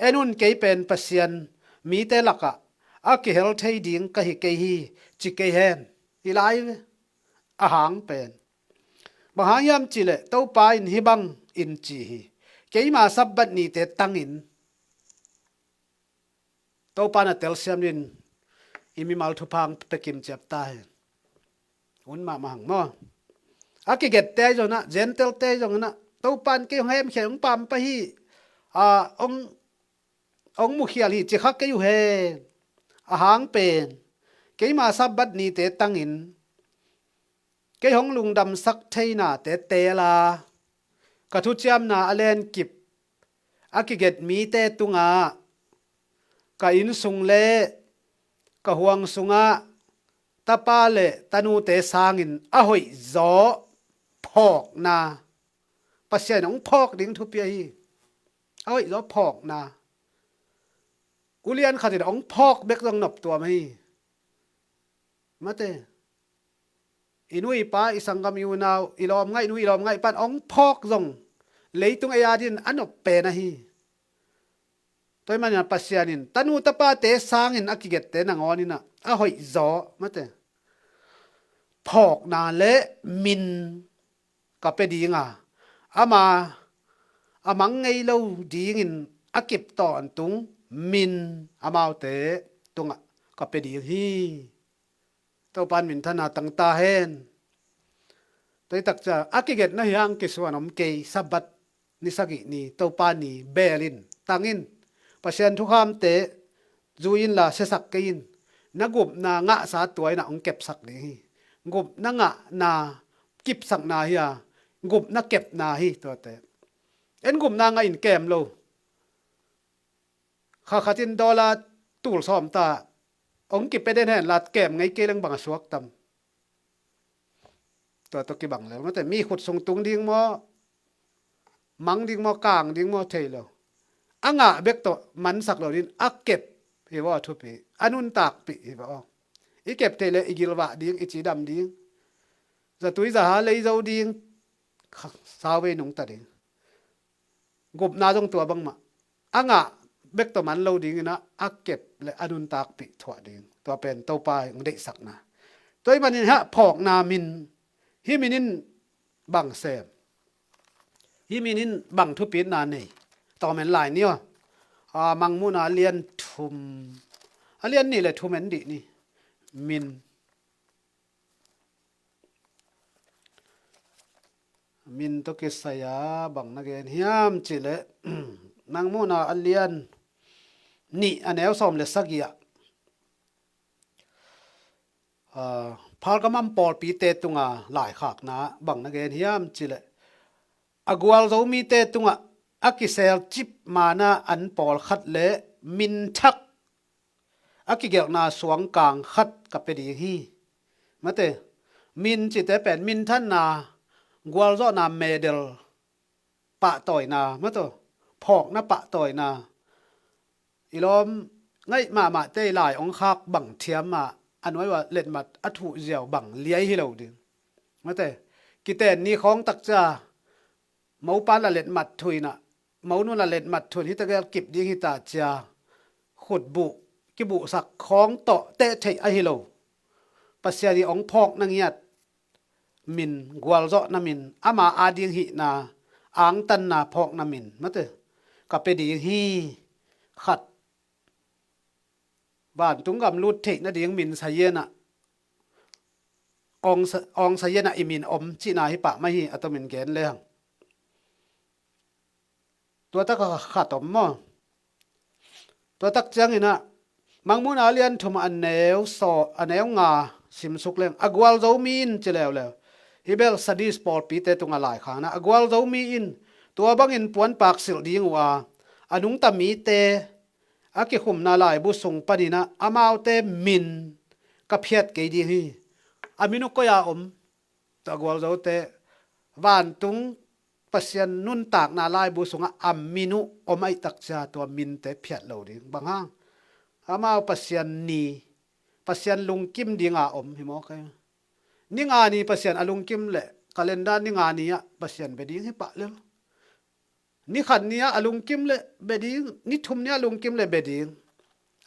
en un, kei pen Pasian mite lakah a kihel thei ding ka hi kei hi, ci kei hen. I lai ve. A hang pen. Bang hang hiam cihleh, Topa in hih bang in ci hi. Keima Sabbath nite tangin, Topa na telsiam in, i mimal thupha hong pia kim ciap ta hen. Un mahmah hang maw. A kigette ahi zongin ah, Gentile te ahi zongin ah, Topa in kei hong hemkhia, hong pampa hi. A, hong, hong mukhial hi, ci kha kei uh hen. A hang pen, keima Sabbath nite tangin, kei hong lungdamsak thei nate teel a, ka thuciamna a lenkip a kiget mite tungah, ka innsung le ka huang sungah tapa le tanute sangin a hoihzaw phawkna, Pasian in hong phawk ding thupi ahi. A hoihzaw phawkna. Ulian khat in hong phawk bek zong noptuam ahi. Mate. I nu i pa, i sanggam i unau, i lawmngaih nu, i lawmngaih pan hong phawk zong, leitung ei adingin a nop pen ahi. Tua ahih manin ah Pasian in tanu tapate sangin a kigette nangawn in ah a hoihzaw, mate, phawkna le min ka pia ding a, ama a mang ngei lo dingin a kip tawntung min amaute tungah ka pia ding hi. Topa in minthanna tang ta hen. Tua hi tak ciang a kigetna hi hang kisuan om kei, Sabbath ni sagih ni, Topa ni beel in, tang in, Pasian thukhamte zui inla siasak kei in, na gupna ngahsa tua in ah hong kepsak ding hi. Gupna ngahna kipsakna hi a, gupna kepna hi tuate. En gupna ngah in kem lo. Kha khat in dollar tul sawm ta, hong kipia den hen la, kem ngei kei leng bang a suak tam. Tua tawh kibang lel, mate, mi khut sung tung ding maw? mang ding maw, kang ding maw, thei lo. A ngah bek tawh mansak lo ding, a kep hi vaw a thupi, a nuntakpih hi vaw. I kep theih leh i gilvah ding, i cidam ding, zatui zaha lei zo ding, kha-, sauvei nungta ding. Gupna zong tua bangmah. A ngah bek tawh man lo dingin ah, a kep le a nuntakpih thuah ding. Tua pen Topa hong deihsakna. Tua ahih manin hih phawkna min, hih min in bang sem? Hih min in bang thupitna nei? Tawm en lai ni aw. A, Mangmuhna a lian thum, a lian nih le thum en dih ni. Min. Min tawh kisai-a bang na gen hiam cih leh, Mangmuhna a lian nih a neu sawm le sagih ah, a, Pergamum pawlpite tunga laikhakna bang na gen hiam cih leh, a gualzo mite tungah a kiselcip mana an pawlkhat le min thak a kigelhna suangkang khat ka pia ding hi. Mate, min cihte pen minthanna, gualzawhna medal pahtawina, mate, phawkna pahtawina. I lawm ngaih mahmahte i lai hong khak bang thiam a, a nuai uh a letmat a thuh ziau bang liai hi lo ding. Mate, kiten ni khawng tak cia, mopa in a letmat thu in ah, monu in a letmat thu in hih tegel kip ding hi ta cia, khutbuh kibuhsak khawng tawh teh theih ahi lo. Pasian in hong phawkna ngiat min, gualzawhna min, ama ading hihna, angtanna phawkna min, mate, ka pia ding hi. Khat, vantung gam lut theih nading min sazian ah, awng sa-, awng sazian ah i min om cihna hi pah mah hi, a tomin gen lehang. Tua tak a khat om maw? Tua tak ciangin ah, Mangmuhna a lian thum a neu sawm, a neu nga simsuk leng, a gualzo mi in ci leuleu. Hih bel Sardis pawlpite tunga laikhakna, a gualzo mi in tua bangin puanpak silh ding uh a, a nungta mite a kikhumna laibu sung panin ah amaute min ka phiat kei ding hi. A min uh koi-a om? Tua gualzote, vantung Pasian nuntakna laibu sungah a min uh om ahih tak cia tua minte phiat lo ding. Bang hang? Amau Pasian ni, Pasian lungkim dinga om hi mawk e. Ni nga ni Pasian a lungkim leh, calendar ni nga ni ah Pasian bia ding hi pah lel. Ni khat ni ah a lungkim leh bia ding, ni thum ni ah a lungkim leh bia ding.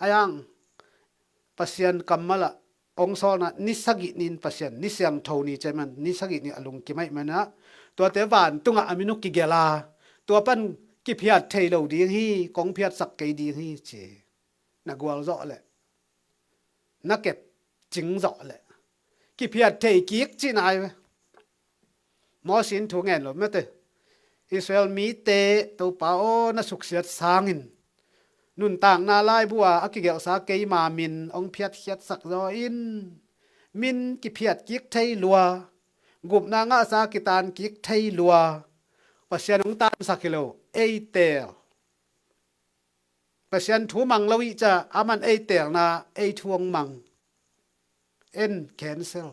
Ahi hang Pasian kammal ah hong sawlna ni sagih ni in Pasian ni siangtho ni ci ahih man, ni sagih ni a lungkim ahih man ah, tuate vantungah a min uh kigelh a, tua pan kiphiat thei lo ding hi, kong phiatsak kei ding hi ci. Na gualzawh leh, na kep cing zawh leh, kiphiat thei kik cihna hi ve. Moses in thu ngen lo mate. Israel mite, Topa aw, na suksiat sangin nuntakna laibu a a kigelhsa keima min hong phiatkhiatsak zaw in. Min kiphiat kik thei lua, gupna ngahsa kitan kik thei lua, Pasian hong tansak hi lo, ei teel. Pasian thu mang lo ih cia, aman ei teelna, ei thu hong mang. En cancel.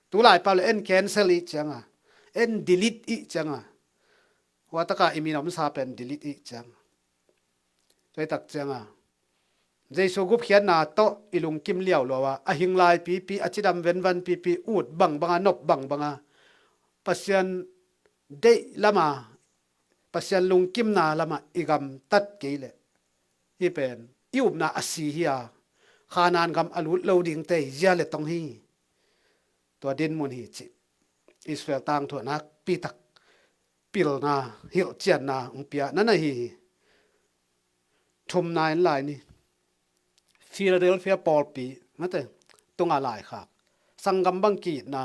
Tulai pau le en cancel ih cianga, en delete ih cianga, hua taka i min omsa pen delete ih cianga. Tua ih tak cianga, Jesu gupkhiatna tawh i lungkim liau lo a, a hing lai pipi, a cidam venvan pipi, ut bangbanga, nop bangbanga, Pasian deih lama, Pasian lungkimna lamah i gamtat kei leh, hih pen i upna a si hi a, Khanaan gam a lut lo dingte hi zia le tong hi. Tua dinmun hi cih Israel tangthu a nakpi tak pilna, hilhcianna hong pia na na hi hi. Thumna en lai ni. Philadelphia pawlpi, mate, tunga laikhak, sanggam bang ki-itna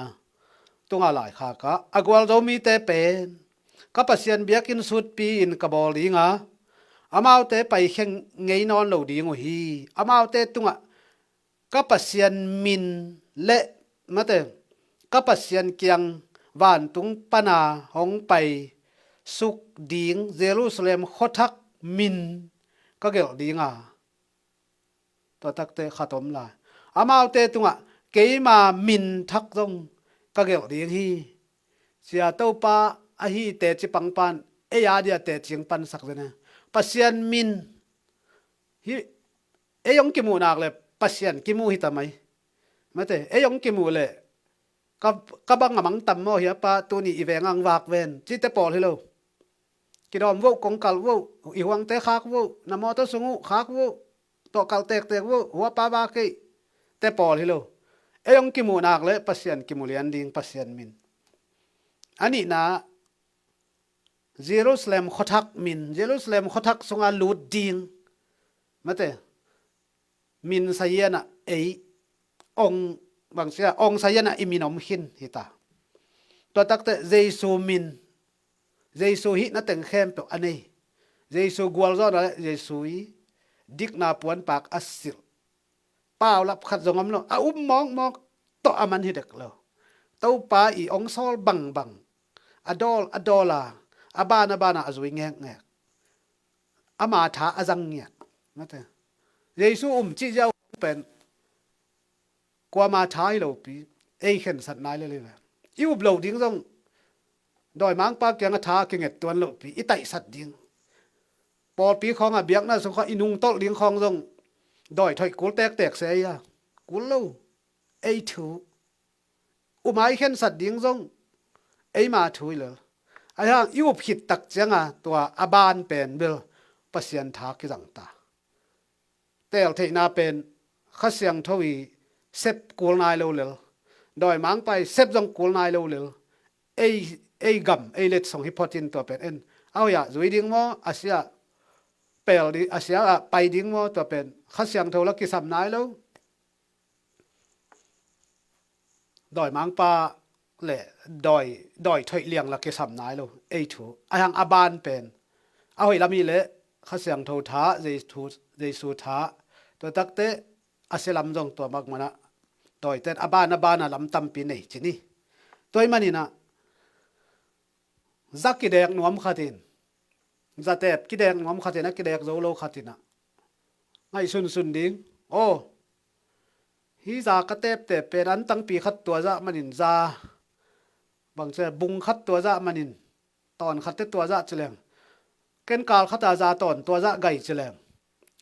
tunga laikhak ah, a gualzo mite pen ka Pasian biakinn sutpi in ka bawl ding a, amaute paikhia ngei nawn lo ding uh hi. Amaute tungah ka Pasian min le, mate, ka Pasian kiang vantung pana hong pai suk ding Jerusalem khuathak min ka gelh ding a, tua takte khat om lai. Amaute tungah keima min thak zong ka gelh ding hi. Sia Topa ahi teci pangpan ei a dia tecing pansak zen e. Pasian min hi, ei hong kimuh nak le Pasian kimuh hi ta mai. Mate, ei hong kimuh le ka, ka bang a mang tam maw hi a pa, tuni i veng ang vak ven, cite pawl hi lo. Kidawm voh, kong kalh voh, i huangte khak voh, na mawtaw sung uh khak voh, tawh kalh tektek voh, hua pa vak ei, te pawl hi lo. Ei hong kimuh nak le Pasian kimu lian ding, Pasian min. A nihna, Jerusalem khuathak min, Jerusalem khuathak sunga lut ding. Mate, min sazian ah ei ong, bangsia ong sazian ah i min om khin hi ta. Tua takte Jesu min, Jesu hihna teng khempeuh a nei. Jesu gualzawhna le Jesu i dikna puanpak a silh paulap khat zong om lo, a um mawkmawk tawh a man hi dek lo. Topa i ong sawl bangbang, a dawl a dawl a, a ban a ban a a zui ngekngek. Ama tha a zang ngiat. Mate, Jesu um cih ziau pen kuama tha hi lopi, ei khensat nai le le. I up loh ding zong dawimangpa kiang a tha a kinget tuan lohpi, i taihsat ding. Pawlpi khawng a biakna sung khawng i nungtolh ding khawng zong dawi thoih kul tektek se ei a, kul lo. Ei thu, um a i khensat ding zong eima thu hi lel. Ahi hang i up khit tak cianga tua a ban pen bel Pasian tha kizang ta. Tel theihna pen Kha Siangtho i sep kul nai lo lel, dawimangpa i sep zong kul nai lo lel. Ei, ei gam, ei letsong hi phot in tua pen en. A hoih ah zui ding maw, a sia pel ding, a sia ah pai ding maw, tua pen Kha Siangtho la kisam nai lo. Dawimangpa le dawi, dawi thoih liang la kisam nai lo, ei thu. Ahi hang a ban pen a hoih lam hi le Kha Siangtho tha, Jesu, Jesu tha, tua takte a sia lam zong tua mak mana. Dawiten a ban a ban a lam tampi nei ci ni. Tua i maninah za kidek nuam khatin, za tep kidek nuam khatin, a kidek zo lo khatinah ngaihsunsun ding. Aw, hi za ka teptep pen an tangpi khat tua zah manin za, bangcia bung khat tua zah manin tawn khatte tua zah ci leng, ken kal khata za tawn tua zah gai ci leng,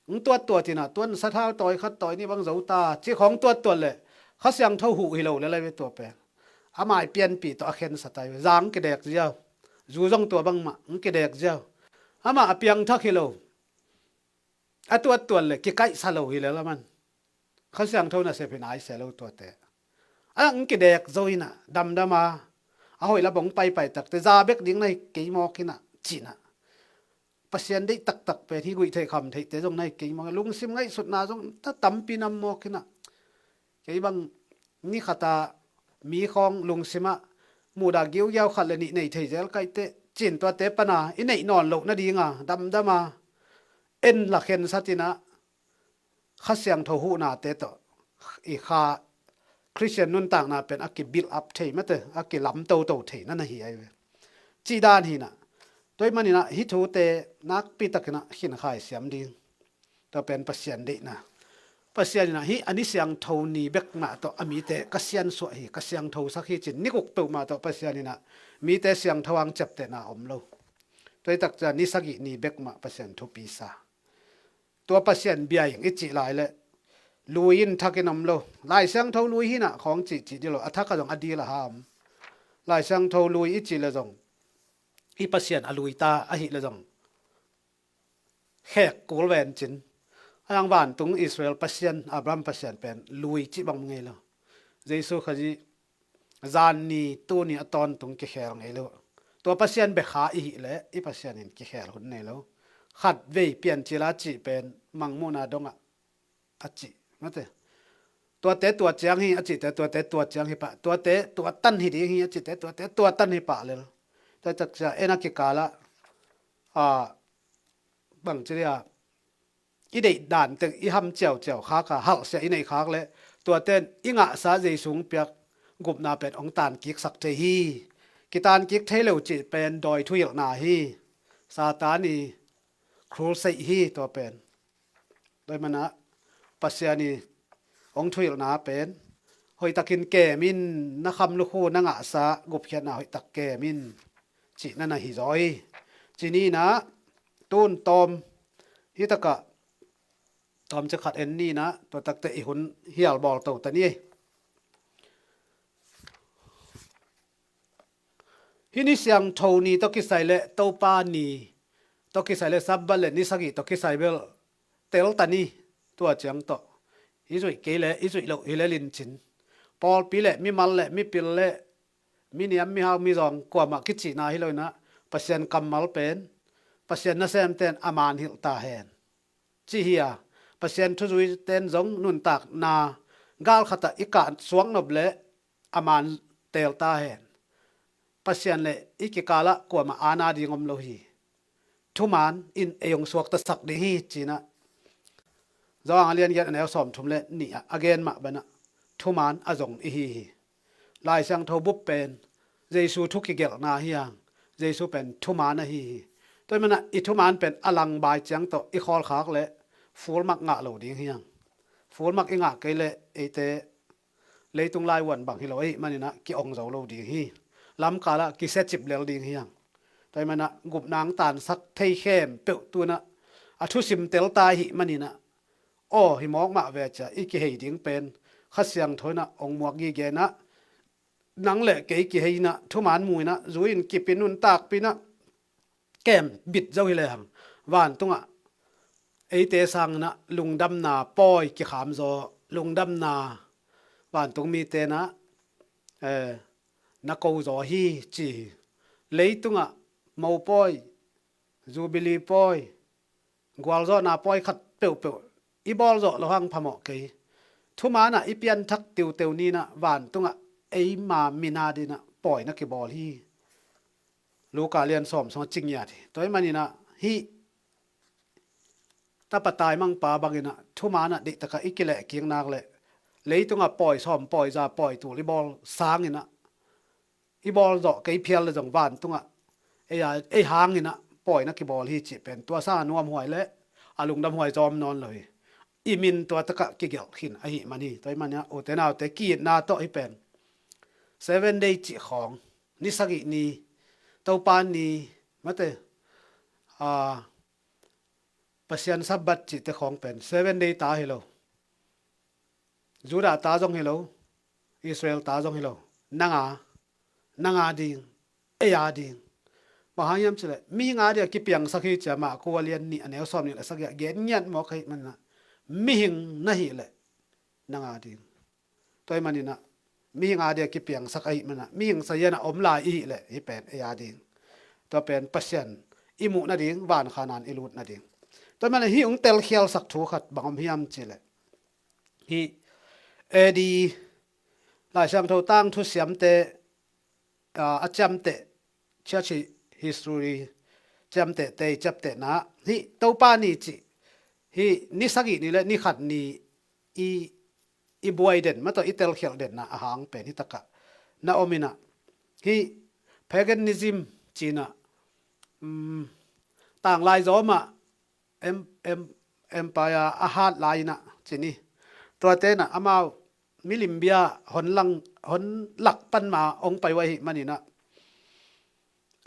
hong tuattuat inah tuan sathau tawi khat tawi nih bang zo ta ci khawng tuattuat leh Kha Siangtho huh hi lo le lai ve tua pen. Amah i pianpih tawh a khensat ai ve. Za hong kidek ziau, zu zong tua bangmah hong kidek ziau. Amah a piangthak hi lo, a tuattuat leh kikaihsa lo hi le laman. Kha Siangtho nasep hi nai se lo tuate. A hong kidek zo inah damdama a hoih la bong paipai takte za bek ding na hi kei mawk inah cinah Pasian deih taktak pen hi guih theih kham theihte zong na hi kei mawk, lungsim ngaihsutna zong ta tampi nam mawk inah. Kei bang ni khata mi khawng lungsimah muhdah giugiau khat le nih nei thei zel kaihte cin tuate pana i neih nawn loh nadinga damdama en la khensat inah Kha Siangtho huhnate tawh i kha Khristian nuntakna pen a ki build up thei mate, a kilam toto thei na na hi ai ve. Cih dan hinah. Tua i maninah hi thute nakpi takinah khinkhai siam ding. Tua pen Pasian deihna. Pasian inah hi a ni siangtho ni bek mah tawh a mite ka siansuah hi, ka siangtho sak hi cin ni guk peuhmah tawh Pasian inah mite siangtho ang ciaptehna om lo. Tua i takcia ni sagih ni bek mah Pasian thupi sa. Tua Pasian bia ing i cih lai le lui in thak in om lo. Lai Siangtho lui hinah khawng cihcih dih lo, a thak a zong a dil a ha om. Lai Siangtho lui i cih le zong i Pasian a lui ta ahi le zong khek kul ven cin. A dang vantung Israel Pasian, Abraham Pasian pen lui cih bang ngei lo. Jesu Khazih zan ni tuni a tawntung kikhel ngei lo. Tua Pasian bek kha i hih leh i Pasian in kikhel hun nei lo. Khat vei piancil a cih pen mangmuhna dongah a cih mate. Tuate tua ciang hi a cihte tuate tua ciang hi pah, tuate tua tan hi ding hi a cihte tuate tua tan hi pah lel. Tua takcia en a kikalah a bangci dia i deih dan teng i ham ciauciau khak a halhsia i neih khak leh tuaten i ngahsa Jesu hong piak gupna pen hong tankiksak thei hi. Kitankik thei lo cih pen dawi thuhilhna hi. Satan i cruel seih hi tua pen. Tua i manah Pasian i hong thuhilhna pen hoihtakin kem in, na kham lukhu na ngahsa gupkhiatna hoihtak kem in cihna na hi zaw hi. Ci ni in ah, tun tawm hi takah tawm ci khat en ni in ah, tua takte i hun hial bawl to ta ni ei. Hih ni siangtho ni tawh kisai le Topa ni tawh kisai le Sabbath le ni sagih tawh kisai bel tel ta ni. Tua ciang tawh i zuih kei le i zuih loh hi le lincin, pawlpi le mimal le mipil le miniam mihau mizawng kuamah kicihna hi lo in ah, Pasian kammal pen Pasian nasemten a man hilh ta hen, ci hi a, Pasian thuzuiten zong nuntakna galkhatah i kah suak nop le a man teel ta hen. Pasian le i kikalah kuamah aana ding om lo hi. Thuman in ei hong suaktasak ding hi, ci in ah Johan a lian giat a neu sawmthum le nih ah a gen mah banah thuman a zong i hi hi. Lai Siangtho bup pen Jesu thu kigelhna hi hang, Jesu pen thuman ahi hi. Tua ahih manah i thuman pen a langbai ciang tawh i khawlkhak le fulmak ngah lo ding hi hang. Fulmak i ngah kei le eite leitung laivuan bang hi lo ahih manin ah ki-ong zo lo ding hi. Lamkalah kisia cip lel ding hi hang. Tua ahih manah gupna hong tansak thei khempeuh tu in ah a thusim tel ta ahih manin ah, aw hi mawk mah ve, ci a i kihei ding pen Kha Siangtho in ah hong muak gige in ah, nang le kei kihei in ah, thuman mu in ah, zui in kip in, nuntakpih in ah, kem bit zo hi lehang, vantungah eite sangin ah lungdamna pawi kikham zaw, lungdamna vantung mite in ah, eh, na ko zaw hi, ci hi. Leitungah mopawi, Jubilee pawi, gualzawhna pawi khat peuhpeuh i bawl zawh loh hang phamawh kei. Thuman ah i pianthak tiuteu ni in ah vantungah eima min adingin ah pawi na kibawl hi. Luka lian sawm sungah ci ngiat hi. Tua ahih manin ah hih tapa taimangpa bangin ah thuman ah deihtakah i kilehkik nak leh leitungah pawi sawm, pawi za, pawi tul i bawl sangin ah, i bawl zawh kei phial le zong vantungah ei a, ei hangin ah pawi na kibawl hi cih pen tua sangah nuamhuai le a lungdamhuai zong om nawn lo hi. I min tua takah kigelh khin ahih man hi. Tua ahih manin ah ute naute, ki-itna tawh hih pen Seven Day cih khawng, ni sagih ni, Topa ni, mate, a, Pasian Sabbath cihte khawng pen Seven Day ta hi lo, Judah ta zong hi lo, Israel ta zong hi lo. Nang a, nang a ding, ei a ding. Bang hang hiam cih leh mihing a dingah kipiangsak hi, ci a Marku a lian nih a neu sawm nih le sagih ah gen ngiat mawk ahih manin ah, mihing na hih leh nang a ding. Tua ahih manin ah mihing a dingah kipiangsak ahih manin ah, mihing sazian a om lai i hih leh hih pen ei a ding. Tua pen Pasian i muh nading, van khanan i lut nading. Tua ahih manin ah hih hong telkhialsak thu khat bang om hiam cih leh, hih A D, Lai Siangtho tangthu siamte, a, a ciamteh, church history ciamtehte i ciamtehna, hih Topa ni cih, hih ni sagih ni le ni khat ni i, i buai den, mah tawh i telkhialh denna a hang pen hih takah na om in ah, hih paganism ci in ah, um, tanglai zaw mah em, em, empire a hat lai in ah ci ni. Tuate in ah amau milim bia hon lang, hon lak pan ma hong pai uh ahih manin ah,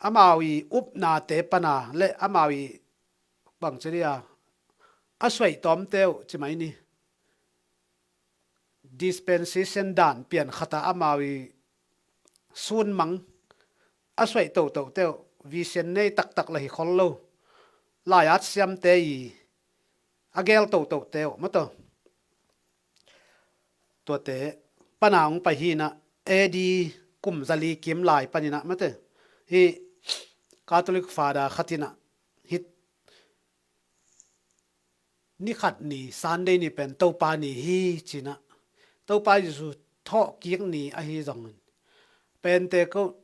amau i upnate pan a le amau i bang ci dia, a suaih tawmte uh ci mai ni, dispensation dan pian khat a amau i sunmang a suaih totote uh, vision nei taktak la hi khol lo, lai-at siamte i a gel totote uh, mah tawh, tuate pan a hong pai hi in ah, A D kum zali kim lai panin ah, mate, hih Catholic Father khat in ah, hih ni khat ni, Sunday ni pen Topa ni hi ci in ah, Topa Jesu thawhkik ni ahi zongin, Pentecost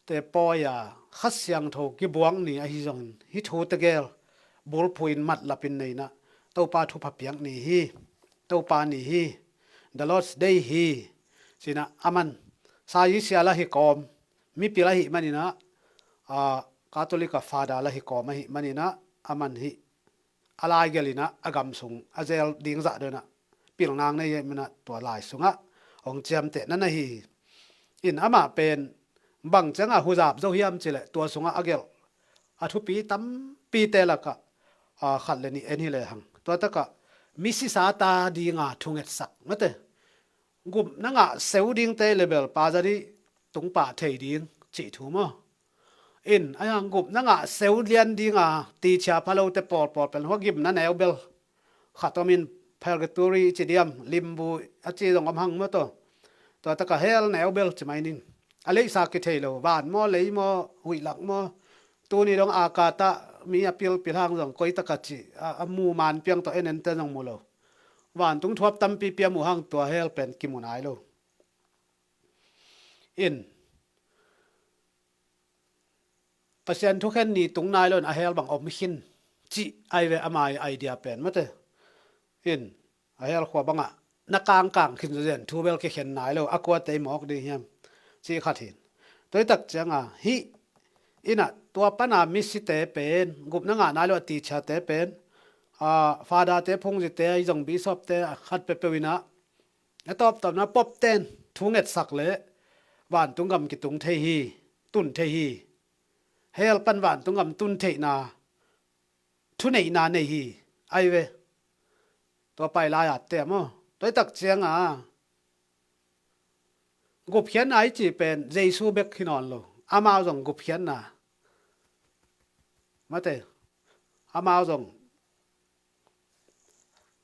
te pawi a Kha Siangtho kibuak ni ahi zongin, hih thu tegel bulphuh in matlap in nei in ah, Topa thupha piak ni hi, Topa ni hi, the Lord's Day hi ci in ah, aman saizia la hi kawm, mipil ahih manin ah, a, Catholic a Father la hi kawm ahih manin ah, aman hih a laigelh in ah a gam sung a zel ding zah deuh in ah pilna nei ahih manin ah tua lai sungah hong ciamtehna na hi hi. In amah pen bang ciangah huzap zo hiam cih leh tua sungah a gelh, a thupi tampite lakah, a, khat le nih en hi lehang. Tua takah misisa ta dinga thungetsak mate. Gupna ngah seu dingte le bel pazadi tungpah thei ding cih thu maw? In, a hiang gupna ngah seu lian dinga tichia phalote pawlpawl pen hua gimna neu bel khat omin purgatory ci diam, limbu a ci zong om hang maw taw. Tua taka hell neu bel ci mai ning. A leisa kithei lo, van maw, lei maw, huihlak maw, tuni dong a katah mi a pilpil hang zong koi taka ci a, a mu man piang tawh en ente zong mu lo. Vantung thuap tampi pia mu hang tua hell pen kimu nai lo. In, Pasian thukhen ni tung nai lo in a hell bang om khin cih ai ve ama i idea pen mate. In, a hell khua bangah na kangkang khin zawzen thu bel kikhen nai lo, a kuate i mawk ding hiam cih khat hin. Tuitak cianga hih inah tua pana misite pen, gupna ngah nai lo a tichate pen, a, fadate, phungzite, i zong bisopte a khat peuhpeuh inah a tawptawpna popten thu ngetsak le vantung gam kitung thei hi, tun thei hi. Hell pan vantung gam tun theihna thuneihna nei hi. Ai ve. Tua pai lai-a te maw? Tuitak cianga gupkhiatna i cih pen Jesu bek hi nawn lo. Amau zong gupkhiatna mate. Amau zong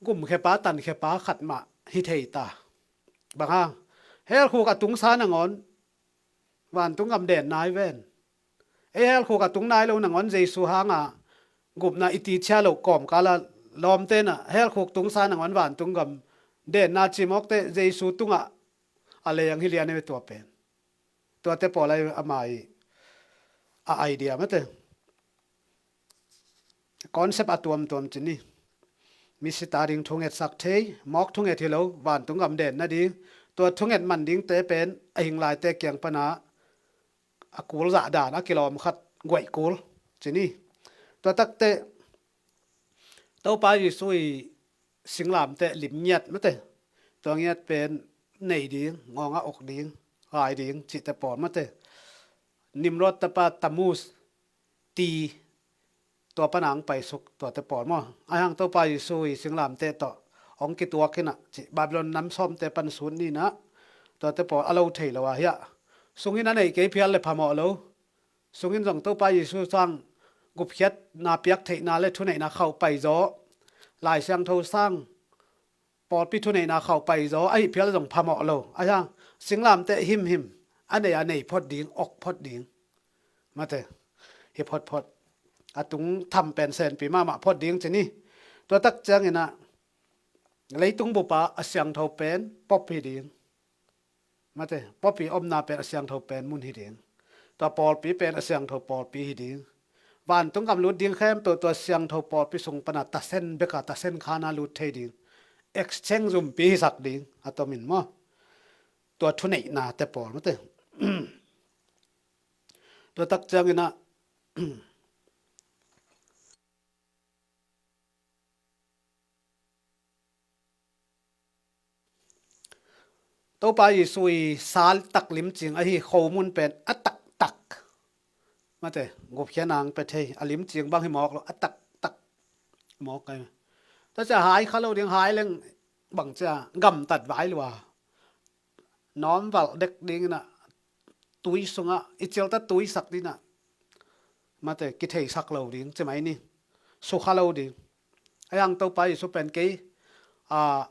gumkhepa, tankhepa khat mah hi thei ta. Bang hang? Hell khuk a tungsa nangawn vantung gam den nai ven. Ei hell khuk a tung nai lo nangawn Jesu hanga gupna i tichia loh kawmkala lawmte inah hell khuk tungsa nangawn vantung gam denna cimawkte Jesu tungah a leng hi lian ei ve tua pen. Tuate pawl ai ama i a idea mate. Concept a tuamtuam ci ni. Misita ding thungetsak thei, mawk thunget hi lo, vantung gam den nading. Tua thunget man dingte pen a hinglaite kiang pana a kul zah dan a kilawm khat guaih kul ci ni. Tua takte Topa Jesu i singlamte lim ngiat mate. Tua ngiat pen nei ding, ngawng a ok ding, gai ding cihte pawl mate. Nimrod tapa Tammuz ti tua pana ang paisuk tuate pawl maw? Ai hang Topa Jesu i singlamte tawh hong kituak inah cih Babylon nam sawmte pan sut ninah tuate pawl a lo thei lo a hiah. Sungin a neih kei phial le phamawh lo. Sungin zong Topa Jesu sang gupkhiatna piak theihna le thuneihna khauh paizaw, Lai Siangtho sang pawlpi thuneihna khauh paizaw ahi phial zong phamawh lo. Ai hang singlamte himhim a nei a nei phot ding, ok phot ding mate. Hi photphot a tung tham pen senpi mahmah phot ding ci ni. Tua tak cianginah leitung bupa a siangtho pen pop hi ding. Mate, pop i omna pen a siangtho pen mun hi ding. Tua pawlpi pen a siangtho pawlpi hi ding. Vantung gam lut ding khempeuh tua siangtho pawlpi sung pana tasen beka tasen khana lut thei ding. Exchange zumpi hisak ding a tomin maw? Tua thuneihna te pawl mate. Tua tak cianginah Topa Jesu i sal tak limcing ahi khomun pen a taktak mate, gupkhiatna ang pe thei a limcing bang hi mawk lo, a taktak mawk ai. Tua cia hai kha lo ding, hai leng bang cia gamtat vai lua. Nawm valh dek dinginah tui sungah i cilta tuisak dinah mate, kitheisak lo ding ci mai ni. Sukha lo ding. A yang Topa Jesu pen kei a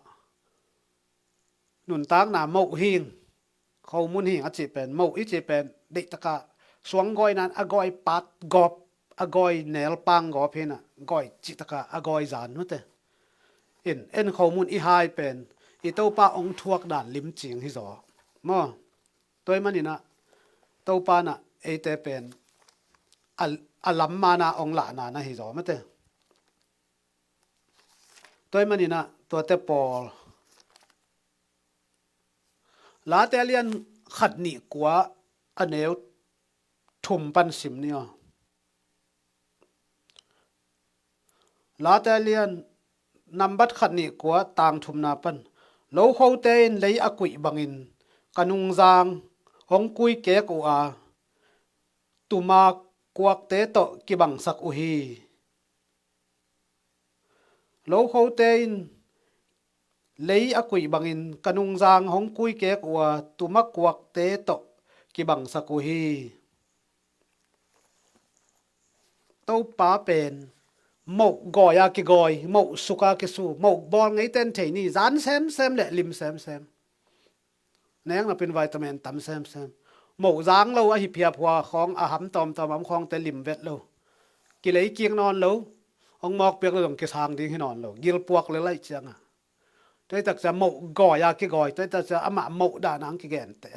nuntakna moh hing, khomun hing a cih pen, moh i cih pen deihtaka suang gawi nan a gawi pat gawp, a gawi nel pang gawp hinah gawi cihtaka a gawi zan mate. In en khomun i hai pen i Topa ong thuak dan limcing hi zaw maw? Tua i maninah Topa nah eite pen a, a lam mana ong lahna na hi zaw mate. Tua i maninah tuate pawl Late a lian khat nih kua a neu thum pan sim ni aw. Late a lian nambat khat nih kua tang thumna pan, lokhote in lei a kuih bangin ka nungzang hong kui kek uh a, tumak kuakte tawh kibangsak uh hi. Lokhote in lei a kuih bangin ka nungzang hong kuikek uh a, tuma kuakte tawh kibangsak uh hi. Topa pen moh gawi a kigawi, moh suk a kisu, moh bawl ngeite in thei ni, zan semsem le lim semsem. Nek napin vitamin tam semsem. Moh zang lo a hi phiaphua khawng, a ham tawmtawm a om khawngte lim vet lo. Kilei kik nawn lo. Hong mawk piak lo zong kisang ding hi nawn lo. Gilpuak le laih cianga. Tua hi takcia moh gawi a kigawi. Tua hi takcia amah moh dahna ang kigente.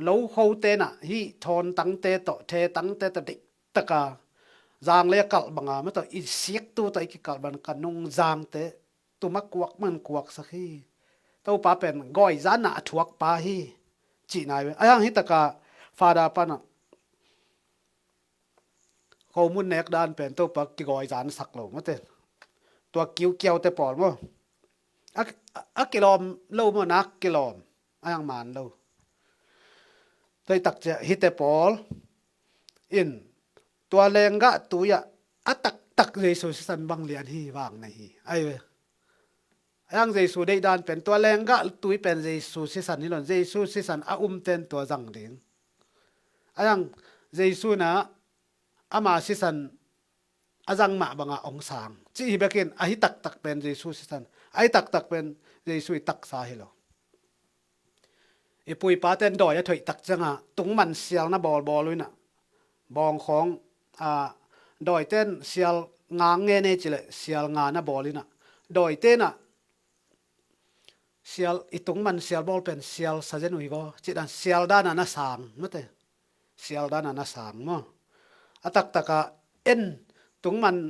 Lokhote nah hih thawntangte tawh, thetangte tawh deihtaka zang le a kalh banga, mah tawh i siktu tawh i kikalh bang ka nungzangte tuma kuak man kuaksak hi. Topa pen gawi zanna a thuakpa hi. Cihna hi ve. Ahi hang hih taka Father panah khomun nek dan pen Topa kigawi zansak lo mate. Tua kiukiaute pawl maw. A, a, a kilawm lo maw, nak kilawm. Ahi hang man lo. Tua hi takcia hihte pawl in tua lenggah tui ah a taktak Jesu sisan bang lian hi vang na hi. Ahi ve. Ahi hang Jesu deihdan pen tua lenggah tui pen Jesu sisan hi lo in, Jesu sisan a umten tua zang ding. Ahi hang Jesu nah ama sisan a zang mah banga hong sang. Cih hi bekin, ahi taktak pen Jesu sisan, ahi taktak pen Jesu i taksa hi lo. I pu i paten dawi a thoih tak cianga tungman sial na bawlbawl uh inah, bawngkhawng, a, dawiten sial nga ngen ei cileh sial nga na bawl inah, dawitenah sial, i tungman sial bawl pen sial sa zen uh hi vaw. Cih dan sial dana na sang mate. Sial dana na sang maw. A taktaka en tungman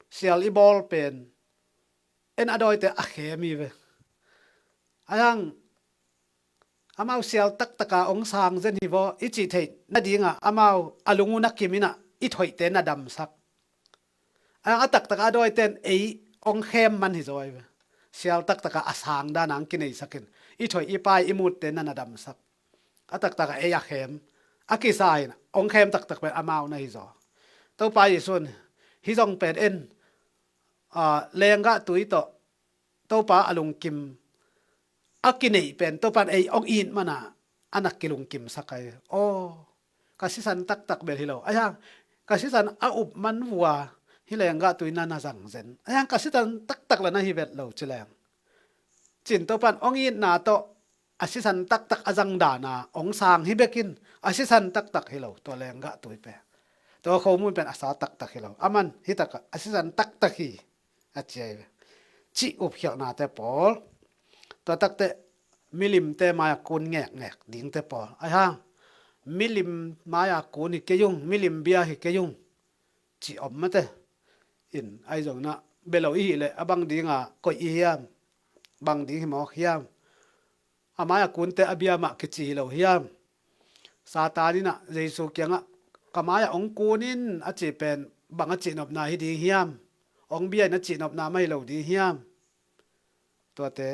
sial i bawl pen en a dawite a khem hi ve. Ahi hang amau sial taktaka hong sang zen hi vaw i cih theih nadinga amau a lung uh na kim inah i thoihte na damsak. Ahi hang a taktaka a dawiten ei hong khem man hi zaw hi ve. Sial taktaka a sang dana ang kineisakin i thoih i pai i mutte na na damsak. A taktaka ei a khem, a kisa in hong khem taktak pen amau na hi zaw. Topa Jesu in hih zong pen en, a, lenggah tui tawh Topa a lungkim a kineih pen Topa in ei hong it mana a na kilungkimsak ahi. Aw, ka sisan taktak bel hi lo. Ahi hang ka sisan a up man vua hih lenggah tui na na zang zen. Ahi hang ka sisan taktak la na hi vet lo ci leng, cin Topa in hong itna tawh a sisan taktak a zang dana hong sang hi bekin, a sisan taktak hi lo tua lenggah tui pen. Tua khomun pen a sa taktak hi lo. Aman hih taka a sisan taktak hi a ci ahi ve. Cih upkhialhnate pawl. Tua takte milimte mai-a kun ngekngek dingte pawl. Ahi hang milim mai-a kun hi kei ung, milim bia hi kei ung cih om mate. In ahi zongin ah bia lo i hih leh a bang dinga koih i hiam? Bang ding hi mawk hiam? A mai-a kunte a bia mah kici hi lo hiam? Satan inah Jesu kiangah ka mai-ah hong kun in a cih pen bang a cihnopna hi ding hiam? Hong bia in a cihnopna mah hi lo ding hiam? Tuate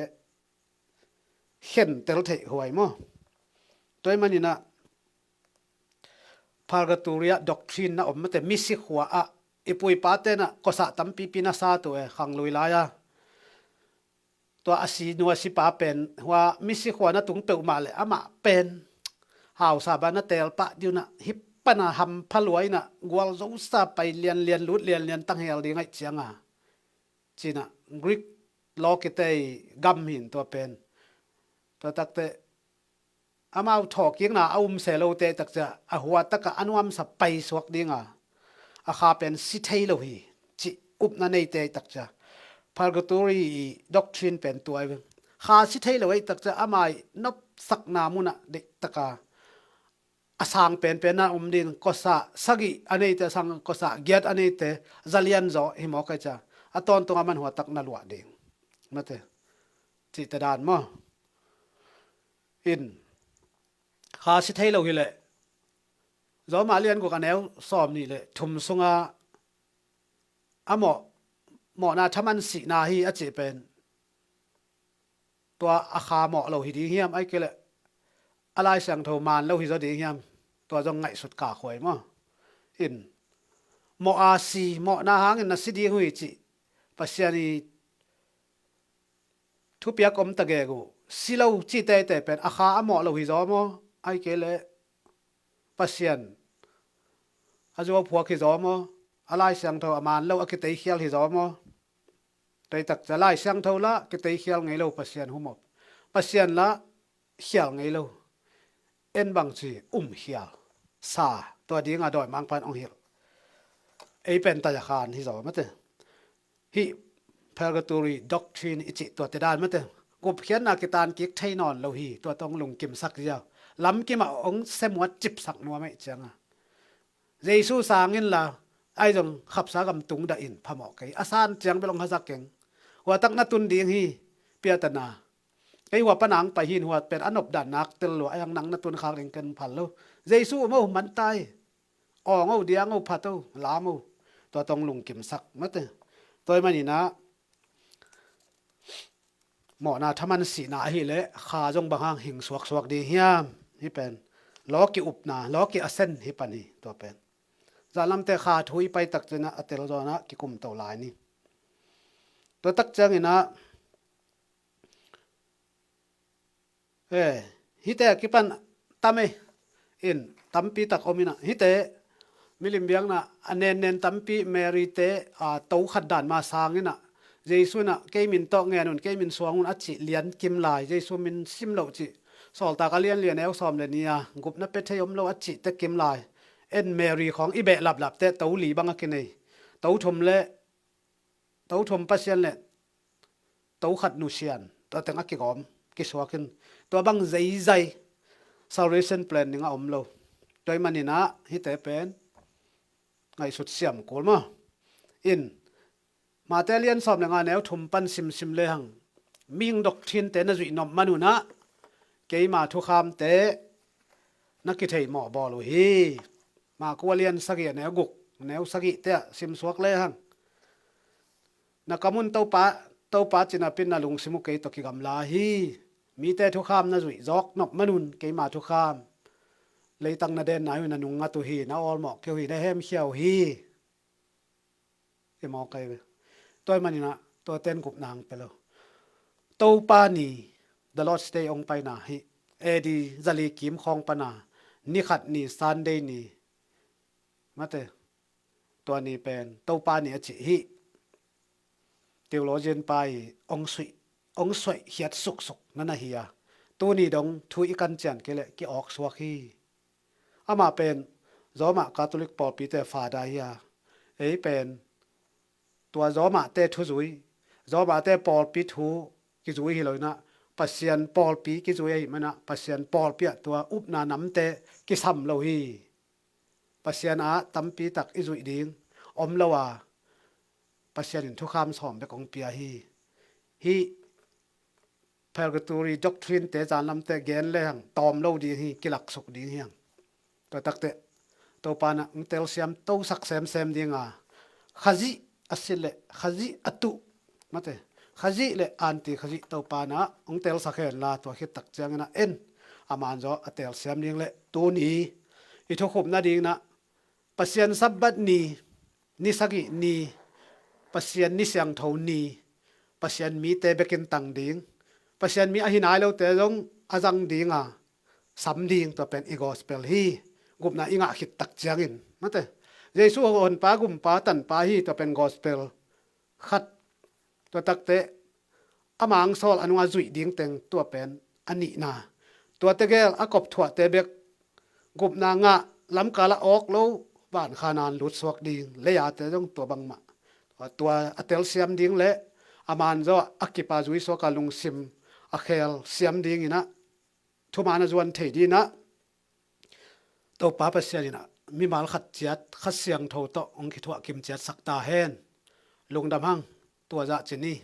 khentel theih huai maw? Tua ahih maninah Purgatory ah doctrine na om mate, misi khua ah i pu i pate nah kosah tampipi na sa tu e, khanglui lai-a. Tua a si nu a sipa pen hua misi khua na tung peuhmah le amah pen hausa ba na teel pah dih unah hih pana hampha lua inah gualzosa pai lianlian, lut lianlian, tanghel ding ahih cianga cinah Greek lawkite i gam hi in tua pen. Tua takte amau thawhkikna a um se lote takcia a hua takah a nuamsa paisuak dinga a kha pen si thei lo hi cih upna neite takcia Purgatory i doctrine pen tua hi ve. Kha si thei lo ei takcia amah i nopsakna munah deihtaka a sang penpen a um din, kosah sagih a neite, sang kosah giat a neite zalian zaw hi mawk ei cia a tawntung a man hua tak na luah ding mate. Cihte dan maw? In kha si thei lo hileh Roma lian guk a neu sawm nih le thum sunga a mawh, mawhna thaman sihna hi a cih pen tua a kha mawh lo hi ding hiam, ahih kei leh a Lai Siangtho man lo hi zaw ding hiam? Tua zong ngaihsut kak huai maw? in mawh a si, mawhna hangin na si ding uh hi cih Pasian i thupiak om ta gegu, si lo ci teitei pen a kha a mawh lo hi zaw maw? Ahih kei leh Pasian a zuau phuak hi zaw maw? A Lai Siangtho a man lo a kiteikhial hi zaw maw? Teitak cia Lai Siangtho lah kiteikhial ngei lo Pasian hum awp, Pasian lah khial ngei lo. En bang ci umkhial sa, tua dinga dawimangpa'n hong hilh. Ei pen taya khan hi zaw mate. Hih purgatory doctrine i cih tuate dan mate, gupkhiatna kitan kik thei nawn lo hi. Tua tawh hong lungkimsak ziau, lamkimah hong semuat cipsak nuam ahih cianga Jesu sang inla, ahi zong khapsa gam tung dah in phamawh kei. A san ciang bel hong haza keng. Huatak na tun ding hi, piatana. Kei hua pana hong pai hin, hua pen a nopdan nak tel lua, ahi hang nang na tun khak ding ken phal lo. Jesu um o, man ta hi. Awng o, diang o, phat o, lam o. Tua tawh hong lungkimsak mate. Tua ahih maninah mawhna thaman sihna ahih leh kha zong bang hang hing suaksuak ding hiam? Hih pen law ki-upna, law ki-asen hi pan hi. Tua pen zanlamte kha thu i paitak cianah a telzawnah kikumto lai ni. Tua tak cianginah, eh, hihte a kipan tam e in tampi tak om inah, hihte milim biakna a nennen tampi, Mary te, a, to khat dan ma sang inah, Jesu inah kei min tawh ngen un, kei min suang un a cih lian kim lai, Jesu min sim loh cih Sawltak a lian li a neu sawm le nih a gupna pia thei om lo a cihte kim lai. En Mary khawng i behlaplapte to li bang a kinei, to thum le, to thum Pasian le to khat nusian, tua teng a kigawm kisuak in, tua bang zeizai salvation plan ding a om lo. Tua ahih maninah hihte pen ngaihsut siam kul maw? In Mate lian sawm le nga neu thum pan simsim lehang, mihing doctrine-te na zuih nop manunah keima thukhamte na kitheimawh bawl uh hi. Maku a lian sagih a neu guk, neu sagihte ah simsuak lehang, na kam un Topa, Topa cinapin na lungsim uh kei tawh kigamla hi. Mite thukham na zuih zawk nop manun keima thukham leitang na denna uh hi, na nungngat uh hi, na awlmawh kei uh hi, na hemkhia uh hi. I mawk ai ve. Tua ahih maninah tua ten gupna hong pia lo. Topa ni, the Lord's Day hong paina hi. A D zali kim khawng pana ni khat ni, Sunday ni mate, tua ni pen Topa ni a cih hi. Theologian pa i hong suih, hong suaih khiat suksuk na na hi a, tuni dong thu i kan cian kei leh ki-awk suak hi. Amah pen Roma Catholic pawlpite fada hi a, ei pen tua Roma-te thuzui, Roma-te pawlpi thu kizui hi lo inah, Pasian pawlpi kizui ahih manah Pasian pawlpi ah tua upna namte kisam lo hi. Pasian ah tampi tak i zuih ding om lo a, Pasian in thukham sawm bek hong pia hi. Hih purgatory doctrine-te, zanlamte gen lehang tawm lo ding hi, kilaksuk ding hiang. Tua takteh Topa nah hong telsiam tosak semsem dinga, Khazih a silh le Khazih a tuh mate, Khazih le anti Khazih Topa nah hong telsak henla, tua khit tak cianginah en a manzaw a telsiam ding le tuni i thukhupna dingnah Pasian Sabbath ni, ni sagih ni, Pasian ni siangtho ni, Pasian mite bekin tang ding, Pasian mi ahi nai lote zong a zang dinga sam ding, tua pen i gospel hi. Gupna i ngah khit tak ciangin mate, Jesu Honpa, Gumpa, Tanpa hi, tua pen gospel khat. Tua takteh a mangsawl a nunga zuih ding teng, tua pen a nihna. Tua tegel a kopthuahte bek gupna ngah, lamkal a awk lo, van Khanaan lutsuak ding, leiate zong tua bangmah. Tua a telsiam ding le a manzaw a kipa zuisuaka lungsim a khel siam dinginah thuman a zuan thei dinah Topa Pasian inah mimal khat ciat, Kha Siangtho tawh hong kithuah kimciatsak ta hen. Lungdam hang, tua zah ci ni.